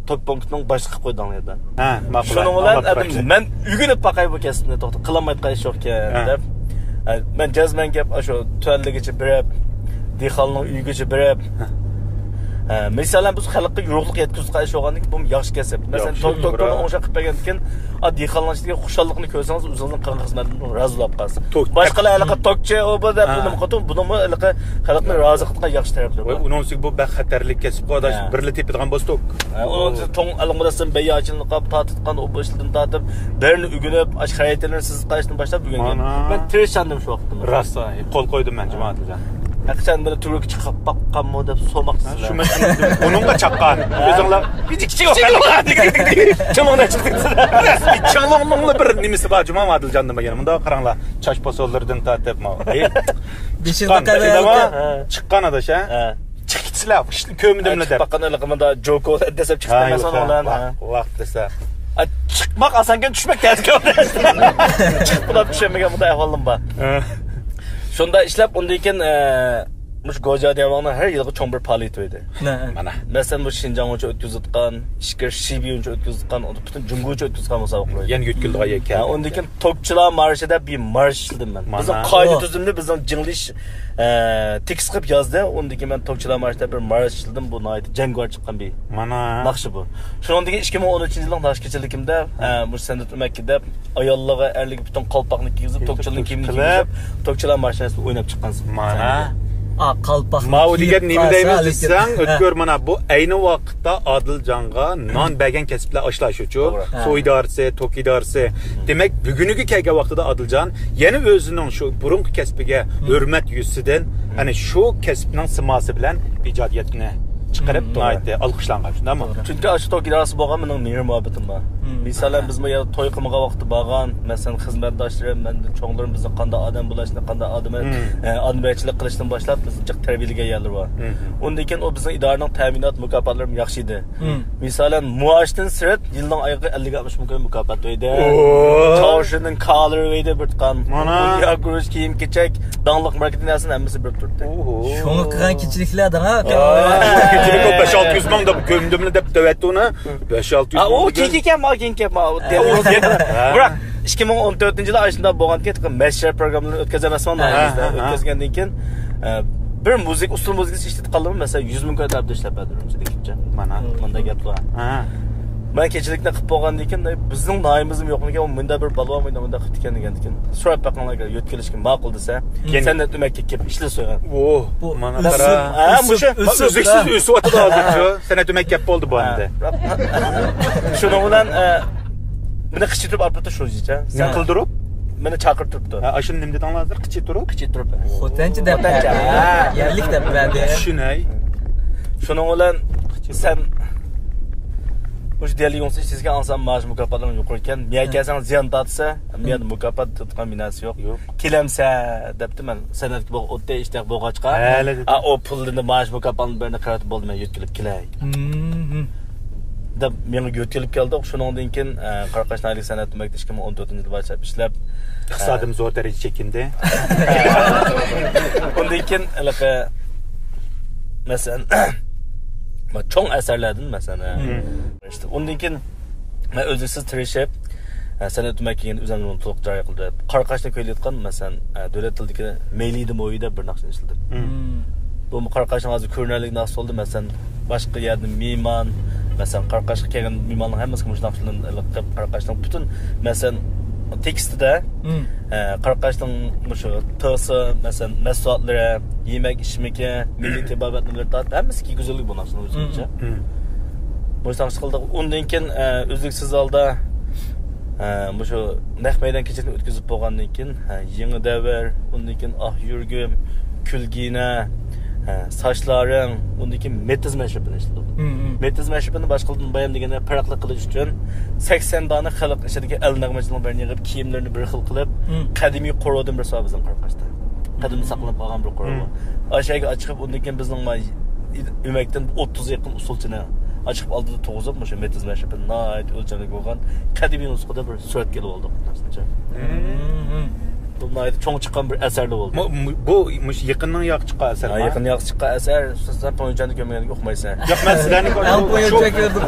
توك پونكىتىنىڭ باشلىقى قىلىپ قويدى ئاڭلايدۇ. ھە، ماقۇل. شۇنىڭ بىلەن ئاڭلاپ ئەدىم تۇرايلى. مەن ئۆگىنىپ باقاي بۇ كەسىپنى، توختاپ، قىلالمايدىغان ئىش يوقكەن، ھە. دەپ. ئە، مەن جەزمەن گەپ ئاشۇ تۆۋەنلىگىچە بېرىپ، دېھقاننىڭ ئۆيىگىچە بېرىپ، ھە. ئە، مىسالەن، بىز خەلققە يورۇقلۇق يەتكۈزۈپ قىلىش بولغاندىن كېيىن، بۇ ياخشى كەسىپ. مەسىلەن، ياخشى، توك، توك، توغرا. ئوڭشاپ قىلىپ بەرگەندىن كېيىن، ئا، دېھقانلارنىڭ ئىچىدىكى خۇشاللىقنى كۆرسىڭىز، ئۆزىڭىزنىڭ قىلغان خىزمەتىڭىزدىن رازى بولۇپ قالىسىز. توك. باشقىلار ھېلىقى توكچى، ئۇ، بۇ دەپ، ھە. نېمە قىلىدۇ، بۇنىڭمۇ ھېلىقى خەلقنى رازى قىلىدىغان ياخشى تەرەپلىرى بار. ئۇنىڭ ئۈستىگە بۇ بەك خەتەرلىك كەسىپقۇ، ئاداش، ھە. بىرلا تېپىدىغان بولسا توك. ھە، ئۇنىڭ ئۈستىگە توڭ ئالغۇداسىدىن بەييا ئاچىلىنىپ قاپ، تارتىتقان ئوبدانلىرىدىن تارتىپ، بىرنى ئۆگىنىپ، ئاشۇ خاراكتېرنى سىزىپ قالىشتىن باشلاپ ئۆگەنگەن. مانا. مەن تىرىشچاندىم شۇ ۋاقىتتا. راست، قول قويدۇم مەن، جۇمادىلجان. ھەقىچان بىر تۈركچە قىلىپ باققانمۇ دەپ سورىماقچىسىلەر. شۇ مەن ئۇنىڭغا چاققان. ھە. ئۆزۈڭلار چىڭلىڭلار بىر نېمىسى بار، جۇما ئادىلجاندا بار يەنە. مۇنداق قاراڭلار، چاچ پاسونلىرىدىن تارتىپ، ماۋۇ. ھېي، بېشىڭدا چىققان، قەبەلىكى. ھە. چىققان ئاداش، ھە؟ ھە. چىقىپ كېتىسىلەر، كۆرمىدىملە دەپ. چىقىپ باققان ھېلىقى مۇندا جوكو دەسەپ چىقىپ قالماسان ئۇلار. ۋاھ، ۋاھ دېسە. ئا، چىقماق ئاسانكەن، چۈشمەك تەسكەن. چىقىپ بولۇپ چۈشەلمىگەن بۇنداق ئەھۋالىم بار. ھە. شۇنداق ئىشلەپ، ئۇندىن كېيىن، ئە، مۇشۇ گوجيا دىيەنۋاڭنىڭ ھەر يىلىغا چوڭ بىر پائالىيىتى بار ئىدى. نە؟ مانا. مەسىلەن، مۇشۇ شىنجاڭ بويىچە ئۆتكۈزۈۋاتقان، ئىچكىرى شىبى بويىچە ئۆتكۈزۈۋاتقان، پۈتۈن جۇڭگو بويىچە ئۆتكۈزۈۋاتقان مۇسابىقىلەر بار ئىدى. يەنە يۆتكىلىدىغان يەر ھە، كەلدى. ئۇندىن كېيىن توكچىلار مارشى دەپ بىر مارش ئىشلىدىم مەن. مانا. بىزنىڭ قائىدە تۈزۈمنى بىزنىڭ جىڭلىش، ئە، تېكىست قىلىپ يازدى. ئۇندىن كېيىن مەن توكچىلار مارشى دەپ بىر مارش ئىشلىدىم. بۇ ناھايىتى جەڭگىۋار چىققان بىر مانا. ناخشا بۇ. شۇنىڭدىن كېيىن ئىككى مىڭ ئون ئۈچىنچى يىلنىڭ ناخشا كېچىلىكىمدە، ئە، مۇشۇ سەنئەت ئۆمەككە دەپ ئاياللارغا، ئەرلەرگە پۈتۈن قالپاقنى كىيگۈزۈپ، توكچىلارنىڭ كىيىمىنى كىيگۈزۈپ، توكچىلار مارشىنى ئويناپ چىققانسىز. مانا. ئا، قالپاقنى ماۋۇ دېگەن نېمە دەيمىز دېسەڭ، ئۆتكۈر مانا بۇ ئەينى ۋاقىتتا ئادىلجانغا نان بەرگەن كەسىپلەر ئاشۇلار شۇچۇ. توغرا. سۇ ئىدارىسى، توك ئىدارىسى. دېمەك، بۈگۈنگە كەلگەن ۋاقتىدا ئادىلجان يەنە ئۆزىنىڭ شۇ بۇرۇنقى كەسپىگە ھۆرمەت يۈزىسىدىن، ئەنە شۇ كەسىپنىڭ سىماسى بىلەن ئىجادىيەتنى چىقىرىپ، ناھايىتى ئالقىشلانغان، شۇنداقمۇ؟ توغرا. چۈنكى ئاشۇ توك ئىدارىسى بولغان مېنىڭ مېھىر مۇھەببىتىم بار. مىسالەن، بىزمۇ يەنە توي قىلمىغان ۋاقىتتا بارغان، مەسىلەن، خىزمەتداشلىرىم، مەندىن چوڭلىرىم بىزنىڭ قانداق ئادەم بولۇشنى، قانداق ئادەم، ئە، ئادەمگەرچىلىك قىلىشتىن باشلاپ بىزنى جىق تەربىيەلىگەن يەرلىرى بار. ئۇندىن كېيىن ئۇ بىزنىڭ ئىدارىنىڭ تەمىنات مۇكاپاتلىرىمۇ ياخشى ئىدى. مىسالەن، مائاشتىن سىرت يىلنىڭ ئايىغىغا ئەللىك ئاتمىش مىڭ كوي مۇكاپات بەردى. چاۋشىنىڭ كالىرى بەردى بىر تۇتقان. مانا. ياگروش كىيىم-كېچەك، داڭلىق ماركېتىنىڭ ھەممىسىنى بېرىپ تۇردى. شۇڭا قىلغان كېچىلىكلەر دەڭا. كېچىلىك بەش ئالتە يۈز مىڭ دەپ كۆمدۈملە دەپ دەۋەتتى ئۇنى. بەش ئالتە يۈز ئۇ مىڭ دېگەن. كېيىن كەلمە، كېيىن كەلمە. ھە. بىراق ئىككى مىڭ ئون تۆتىنچى يىلى ئاشۇنداق بولغاندىكىن، مەشرەپ پروگراممىلىرىنى ئۆتكۈزەمەسمۇ، ھە، ھە. ئۆتكۈزگەندىن كېيىن، ئە، بىر مۇزىكا، ئۇسسۇل مۇزىكىسى ئىشلىتىپ قالدىمۇ، مەسىلەن، يۈز مىڭ كوي تەرەپتە ئىشلەپ بەردىم ئۈرۈمچىدىكىچە. مانا. مۇنداق گەپ بار. ھە. مەن كېچىلىكنى قىلىپ بولغاندىن كېيىن، بىزنىڭ ناھىيىمىزمۇ يوقمىكەن، مۇنداق بىر بالىۋان مۇنداق، مۇنداق قىپتىكەن دېگەندىكىن، سوراپ بېقىڭلار، يۆتكىلىشكە ماقۇل دېسە، كېيىن سەنئەت ئۆمەككە كېلىپ ئىشلىسۇن. ئۇ، بۇ مانا ئۈزۈم، قارا. ھە، مۇشۇ. ئۈزۈم، ئۈزۈم. ئۈزۈكسىز ئۆسۈۋاتىدۇ ھازىرچۇ. سەنئەت ئۆمەك كەپ بولدى بۇ ئەمدى. شۇنىڭ بىلەن، ئە، مېنى قىچىتۇرۇپ ئاپىرىپتۇ شۇجىچە. سەن قىلدۇرۇپ؟ مېنى چاقىرتىپتۇ. ھە، ئاشۇنى نېمە دېدىڭلار ھازىر؟ قىچىتۇرۇپ؟ قىچىتۇرۇپ. خوتەنچە دەپ بەردى. ھە. يەرلىك دەپ بەردى. چۈشىنەي. شۇنىڭ بىلەن سەن مۇشۇ دېلى يۇڭسى ئىشلىگەن ئاڭسام مائاش مۇكاپاتلىرىڭ يۇقىرىكەن. مېيەر كەلسەڭ زىيان تارتىسەن. مېيەردە مۇكاپات تۇتقان بىناسى يوق. يوق. كېلەمسە دەپتۇ مەن. سەنئەتكە بولغان ئوتتەك ئىشتىياق بولغاچقا. ھە، ئا، ئۇ پۇلنى مائاش مۇكاپاتنى بىرنى قىلىۋېتىپ بولدى، مەن يۆتكىلىپ كېلەي. دەپ مېڭە يۆتكىلىپ كەلدۇق. شۇنىڭدىن كېيىن، ئە، قاراقاش ناھىيەلىك سەنئەت ئۆمەكتە ئىككى مىڭ ئون تۆتىنچى يىلى باشلاپ ئىشلەپ، ئىقتىسادىم ئە، زور دەرىجىدە چېكىندى. ئۇندىن كېيىن ھېلىقى، مەسىلەن، چوڭ ئەسەرلەردىن، مەسىلەن، ئە، ئۇندىن كېيىن مەن ئۈزلۈكسىز تىرىشىپ، ئە، سەنئەت ئۆمەككە كەلگەندە ئۆزۈمنى تولۇق جارى قىلدىم. قاراقاشنى كۈيلەيدىغان، مەسىلەن، ئە، دۆلەت تىلىدىكى مەيلىدە مويى دەپ بىر ناخشىنى ئىشلىدىم. بۇمۇ قاراقاشنىڭ ھازىر كۆرۈنەرلىك ناخشىسى بولدى. مەسىلەن، باشقا يەردىن مېھمان، مەسىلەن، قاراقاشقا كەلگەن مېھماننىڭ ھەممىسىگە مۇشۇ ناخشىلارنى قىلىپ، قاراقاشنىڭ پۈتۈن، مەسىلەن، تېكىستىدە، ئە، قاراقاشنىڭ مۇشۇ تىغىسى، مەسىلەن، مەھسۇلاتلىرى، يېمەك ئىچمىكى، مىللىي تېبابەتلىرى تارتىپ ھەممىسى كىيگۈزۈلگەن بۇ ناخشىنىڭ ئۆزىگىچە. مۇشۇ ناخشا قىلدۇق. ئۇندىن كېيىن، ئە، ئۈزلۈكسىز ھالدا، ئە، مۇشۇ نەق مەيدان كېچىلىكىنى ئۆتكۈزۈپ بولغاندىن كېيىن، ھە، يېڭى دەۋر، ئۇندىن كېيىن ئاھ يۈرىكىم، كۈلگىنە، ھە، ساچلارىڭ، ئۇندىن كېيىن مېتىز مەشرىپىنى ئىشلىدۇق. مېتىز مەشرىپىنى باشقىلاردىن بايان دېگەندە پەرقلىق قىلىش ئۈچۈن سەكسەن دانە خەلق ئىچىدىكى ئەل نەغمىچىلىرىنىڭ بىرىنى يىغىپ، كىيىملىرىنى بىر خىل قىلىپ، قەدىمىي قورۇدىن بىر سوۋغا بىزنىڭ قاراقاشتا. قەدىمدە ساقلىنىپ قالغان بىر قورۇ بۇ. ئاشۇ يەرگە ئاچىقىپ، ئۇندىن كېيىن بىزنىڭ ئۆمەكتىن ئوتتۇزغا يېقىن ئۇسسۇلچىنى ئاچىقىپ ئالدىدا تۇرغۇزۇپ، مۇشۇ مېتىز مەشرىپىنى ناھايىتى ئۆلچەملىك بولغان قەدىمىي نۇسخىدا بىر سۈرەتكە ئېلىپ ئالدۇق. بۇ ناھايىتى چوڭ چىققان بىر ئەسەردە بولدى. بۇ، بۇ، مۇشۇ يېقىننىڭ ياقى چىققان ئەسەر. ھە، يېقىن ياقى چىققان ئەسەر، سەن پوينچاندا كۆرمىگەنگە ئۇقمايسەن. ياق، مەن سىلەرنى كۆردۈم. مەن پوينچا كۆردۈم.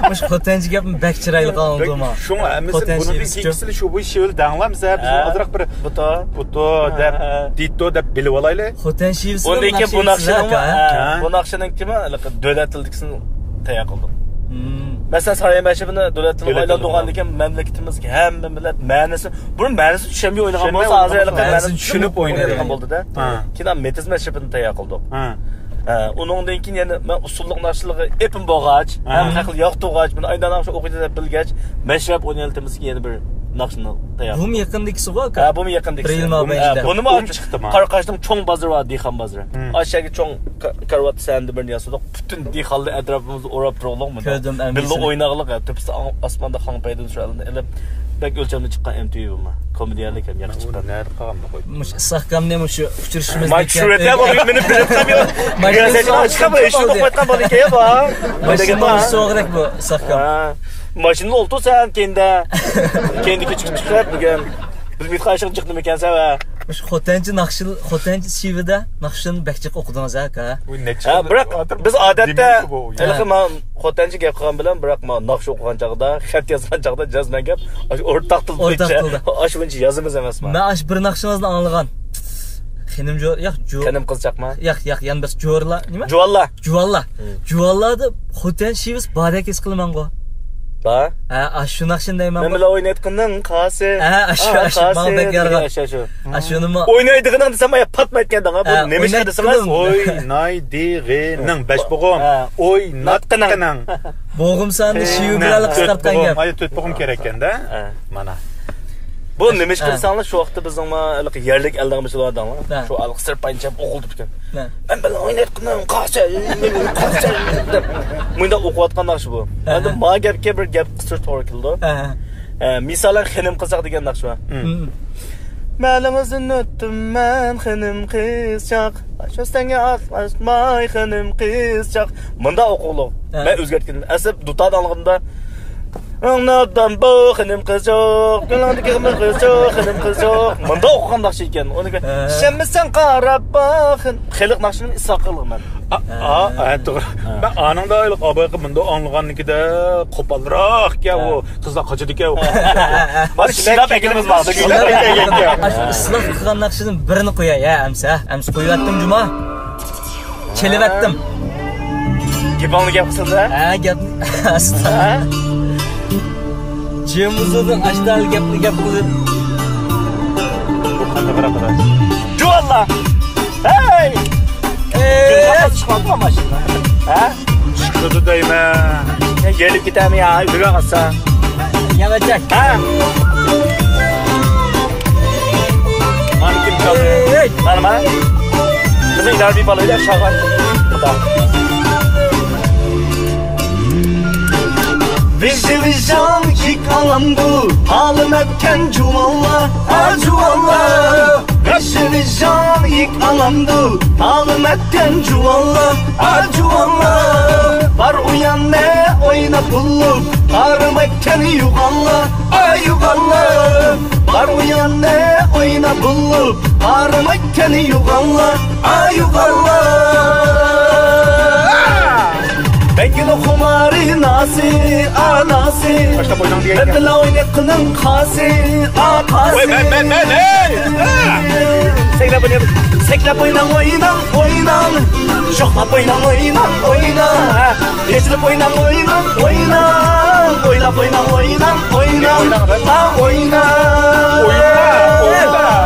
مۇشۇ خوتەنچە گەپنى بەك چىرايلىق ئاڭلىدىم. شۇڭا ھەممىسى بۇنىڭدىن كېيىنكىسىنى شۇ بۇ شېۋىل دەڭلار، مەسىلەن، بىز ھازىراق بىر بۇتو، بۇتو دەپ، دىتو دەپ بىلىۋالايلى. خوتەن شېۋىسى. ئۇندىن كېيىن بۇ ناخشىنىڭ، بۇ ناخشىنىڭ كىمى دۆلەت تىلىدىكىسىنى تەييار قىلدۇق. مەسىلەن، سارىيە مەشرىپىنى دۆلەت تىلىغا ئايلاندۇرغاندىن كېيىن مەملىكىتىمىزدىكى ھەممە مىللەت مەنىسى، بۇرۇن مەنىسىنى چۈشەنمەي ئوينىغان بولسا، ھازىر ھېلىقى مەنىسىنى چۈشىنىپ ئوينايدىغان بولدى-دە. كېيىن مېتىز مەشرىپىنى تەييار قىلدۇق. ئۇنىڭدىن كېيىن يەنە مەن ئۇسسۇللۇق ناخشىلىرىغا ئېپىم بولغاچ، ھەم خەقلەر ياقتۇرغاچ، بۇنى ئايدان ناخشا ئوقۇيدۇ دەپ بىلگەچ، مەشرەپ ئوينىيالىتىمىزكى يەنە بىر ناخشىنى بۇمۇ يېقىندىكىسىغۇ، ئاكا؟ ھە، بۇمۇ يېقىندىكىسى. بىر يىل مابەينىدە. بۇنىمۇ ئۇم چىقتىما؟ قاراقاشنىڭ چوڭ بازىرى بار، دېھقان بازىرى. ھە. ئاشۇ يەرگە چوڭ كارۋاتتا سەھەندە بىرنى ياسىدۇق. پۈتۈن دېھقانلار ئەتراپىمىزنى ئوراپ تۇرۇقلۇق مۇنداق. كۆردۈم، بىللە ئويناغلىق، ھە، تۆپىسى ئاسماندا خاڭپەيدىن شۇ ئېلىپ، بەك ئۆلچەملىك چىققان ئېم تى ۋى بۇمۇ. كومېدىيەلىك ھەم ياخشى چىققان. نەدە قالغاندا قويدۇم؟ مۇشۇ ئىسلاھكامنى مۇشۇ ئۇچرىشىشىمىز بىلەن. مېنى بىلىپ قالمىدى. ماشىنىنى سوغۇرتقان بولدى. ماشىنىنى سوغۇرتقان بولدى. ماشىنىنى سوغۇرتقان بولدى. ماشىنىدا ئولتۇرسەن كەينىدە. كەينىدىكى چىقىپ چىقىپ بۈگۈن بىلمەيدىغان ئىشىڭ چىقتىمىكەن سەن ۋە. مۇشۇ خوتەنچە ناخشا، خوتەنچە شېۋىدە ناخشىنى بەك جىق ئوقۇدىڭىز ھە، ئاكا؟ ھە، بىراق بىز ئادەتتە ھېلىقى ما خوتەنچە گەپ قىلغان بىلەن، بىراق ما ناخشا ئوقۇغان چاغدا، خەت يازغان چاغدا جەزمەن گەپ ئاشۇ ئورتاق تىلدا. ئاشۇ بويىچە يازىمىز ئەمەسما؟ مەن ئاشۇ بىر ناخشىڭىزنى ئاڭلىغان. خېنىم جو-، ياق، جو-، خېنىم قىزچاقما؟ ياق، ياق، يەنە بىر جورلا، نېمە؟ جۇۋانلا. جۇۋانلا. جۇۋانلاردا خوتەن شېۋىسى باردەك ھېس قىلىمەنغۇ. بار. ھە، ئاشۇ ناخشىنى دەيمەن. مەن بىلەن ئوينايتقىنىڭ قاسى. ھە، ئاشۇ، ئاشۇ، ماڭا بەك يارىغان. ئاشۇ، ئاشۇ. ئاشۇنىمۇ. ئوينايدىغىنىڭ دېسەم، ئايا پاتمايتكەن داڭا. بۇ نېمە ئىش دېسىڭىز؟ ئوينايدىغىنىڭ، بەش بوغۇم. ئويناتقىنىڭ. بوغۇم سانىنى شېۋە بىلەن قىسقارتقان گەپ. ئايا تۆت بوغۇم كېرەككەندە. مانا. بۇ نېمە ئىش قىلساڭلار، شۇ ۋاقىتتا بىزنىڭ ھېلىقى يەرلىك ئەلدىڭ بىلىۋالدىڭلار. شۇ ھېلىقى سىرپاينى چاپ ئوقۇلدى ئىكەن. مەن بىلەن ئوينايتقىنىڭ قاسى، قاسى دەپ مۇنداق ئوقۇۋاتقان ناخشا بۇ. ئەمدى ما گەپكە بىر گەپ قىستۇرۇش توغرا كېلىدۇ. مىسالەن، خېنىم قىزچاق دېگەن ناخشا بار. مەلىڭىزدىن ئۆتتۈم مەن، خېنىم قىزچاق. شۇ سەنگە ئاتلاشماي، خېنىم قىزچاق. مۇنداق ئوقۇغۇلۇق. مەن ئۆزگەرتكىنىم. ئەسلى دۇتاردا ئاڭلىغىنىمدا، ئاڭلاپتىم بۇ خېنىم قىزچاق، كۆڭلۈڭدىكى خېنىم قىزچاق، خېنىم قىزچاق. مۇنداق ئوقۇغان ناخشا ئىكەن. ئۇنى ئىشەنمىسەڭ قاراپ باق. خېلىق ناخشىنى ئىسراپ قىلغان مەن. ئا، ئا، توغرا. مەن ئانىڭدا ئابايقى مۇنداق ئاڭلىغاننىكىدە قوپالراق ئىكەن ئۇ. قىزلار قاچىدىكەن ئۇ. شۇنداق ئەكىلىمىز بار. ئىسراپ قىلغان ناخشىدىن بىرنى قوياي، ھە، ئەمسە. ئەمسە قويۇۋەتتىم جۇما. چېلىۋەتتىم. گېپىڭنى گەپ قىلسىڭىز، ھە؟ ھە، گەپ. ھە؟ جىم ئۇزۇندىن ئاشتايلى گەپنى گەپ قىلىپ. بۇ قانداق راق ئاداش؟ جۇۋاللا! ھەي! ئېي! جۇۋاللا چىقماپتۇ ماشىنا. ھە؟ چىقىدۇ دەيمەن. يېرىپ كېتەمۇ يا؟ يۈرۈۋالسا. ياغاچاك. ھە؟ مانا كىم چالدى؟ ئېي! مانا، مانا. بىزنىڭ ئىدارە بىر بالا ئىدى، شاغان. ۋىژ ۋىژاڭ يىك ئالامدۇ، تالىم ئەتكەن جۇۋانلار، ئا جۇۋانلار. ۋىژ ۋىژاڭ يىك ئالامدۇ، تالىم ئەتكەن جۇۋانلار، ئا جۇۋانلار. بار ئۇياننى ئويناپ بولۇپ، قارىمايتكەن يوغانلار، ئا يوغانلار. بار ئۇياننى ئويناپ بولۇپ، قارىمايتكەن يوغانلار، ئا يوغانلار. مەڭگۈنىڭ خۇمارى ناسى، ئا ناسى. باشلاپ ئويناڭ دېگەن. مەن بىلەن ئوينايتقىنىڭ قاسى، ئا قاسى. ۋاي، مەن، مەن، مەن، ھەي! سەكرەپ ئويناڭ، سەكرەپ ئويناڭ، ئويناڭ، ئويناڭ. شوخلاپ ئويناڭ، ئويناڭ، ئويناڭ. ئېچىلىپ ئويناڭ، ئويناڭ، ئويناڭ. ئويناپ ئويناڭ، ئويناڭ، ئويناڭ. ئا، ئويناڭ. ئويناڭ، ئويناڭ.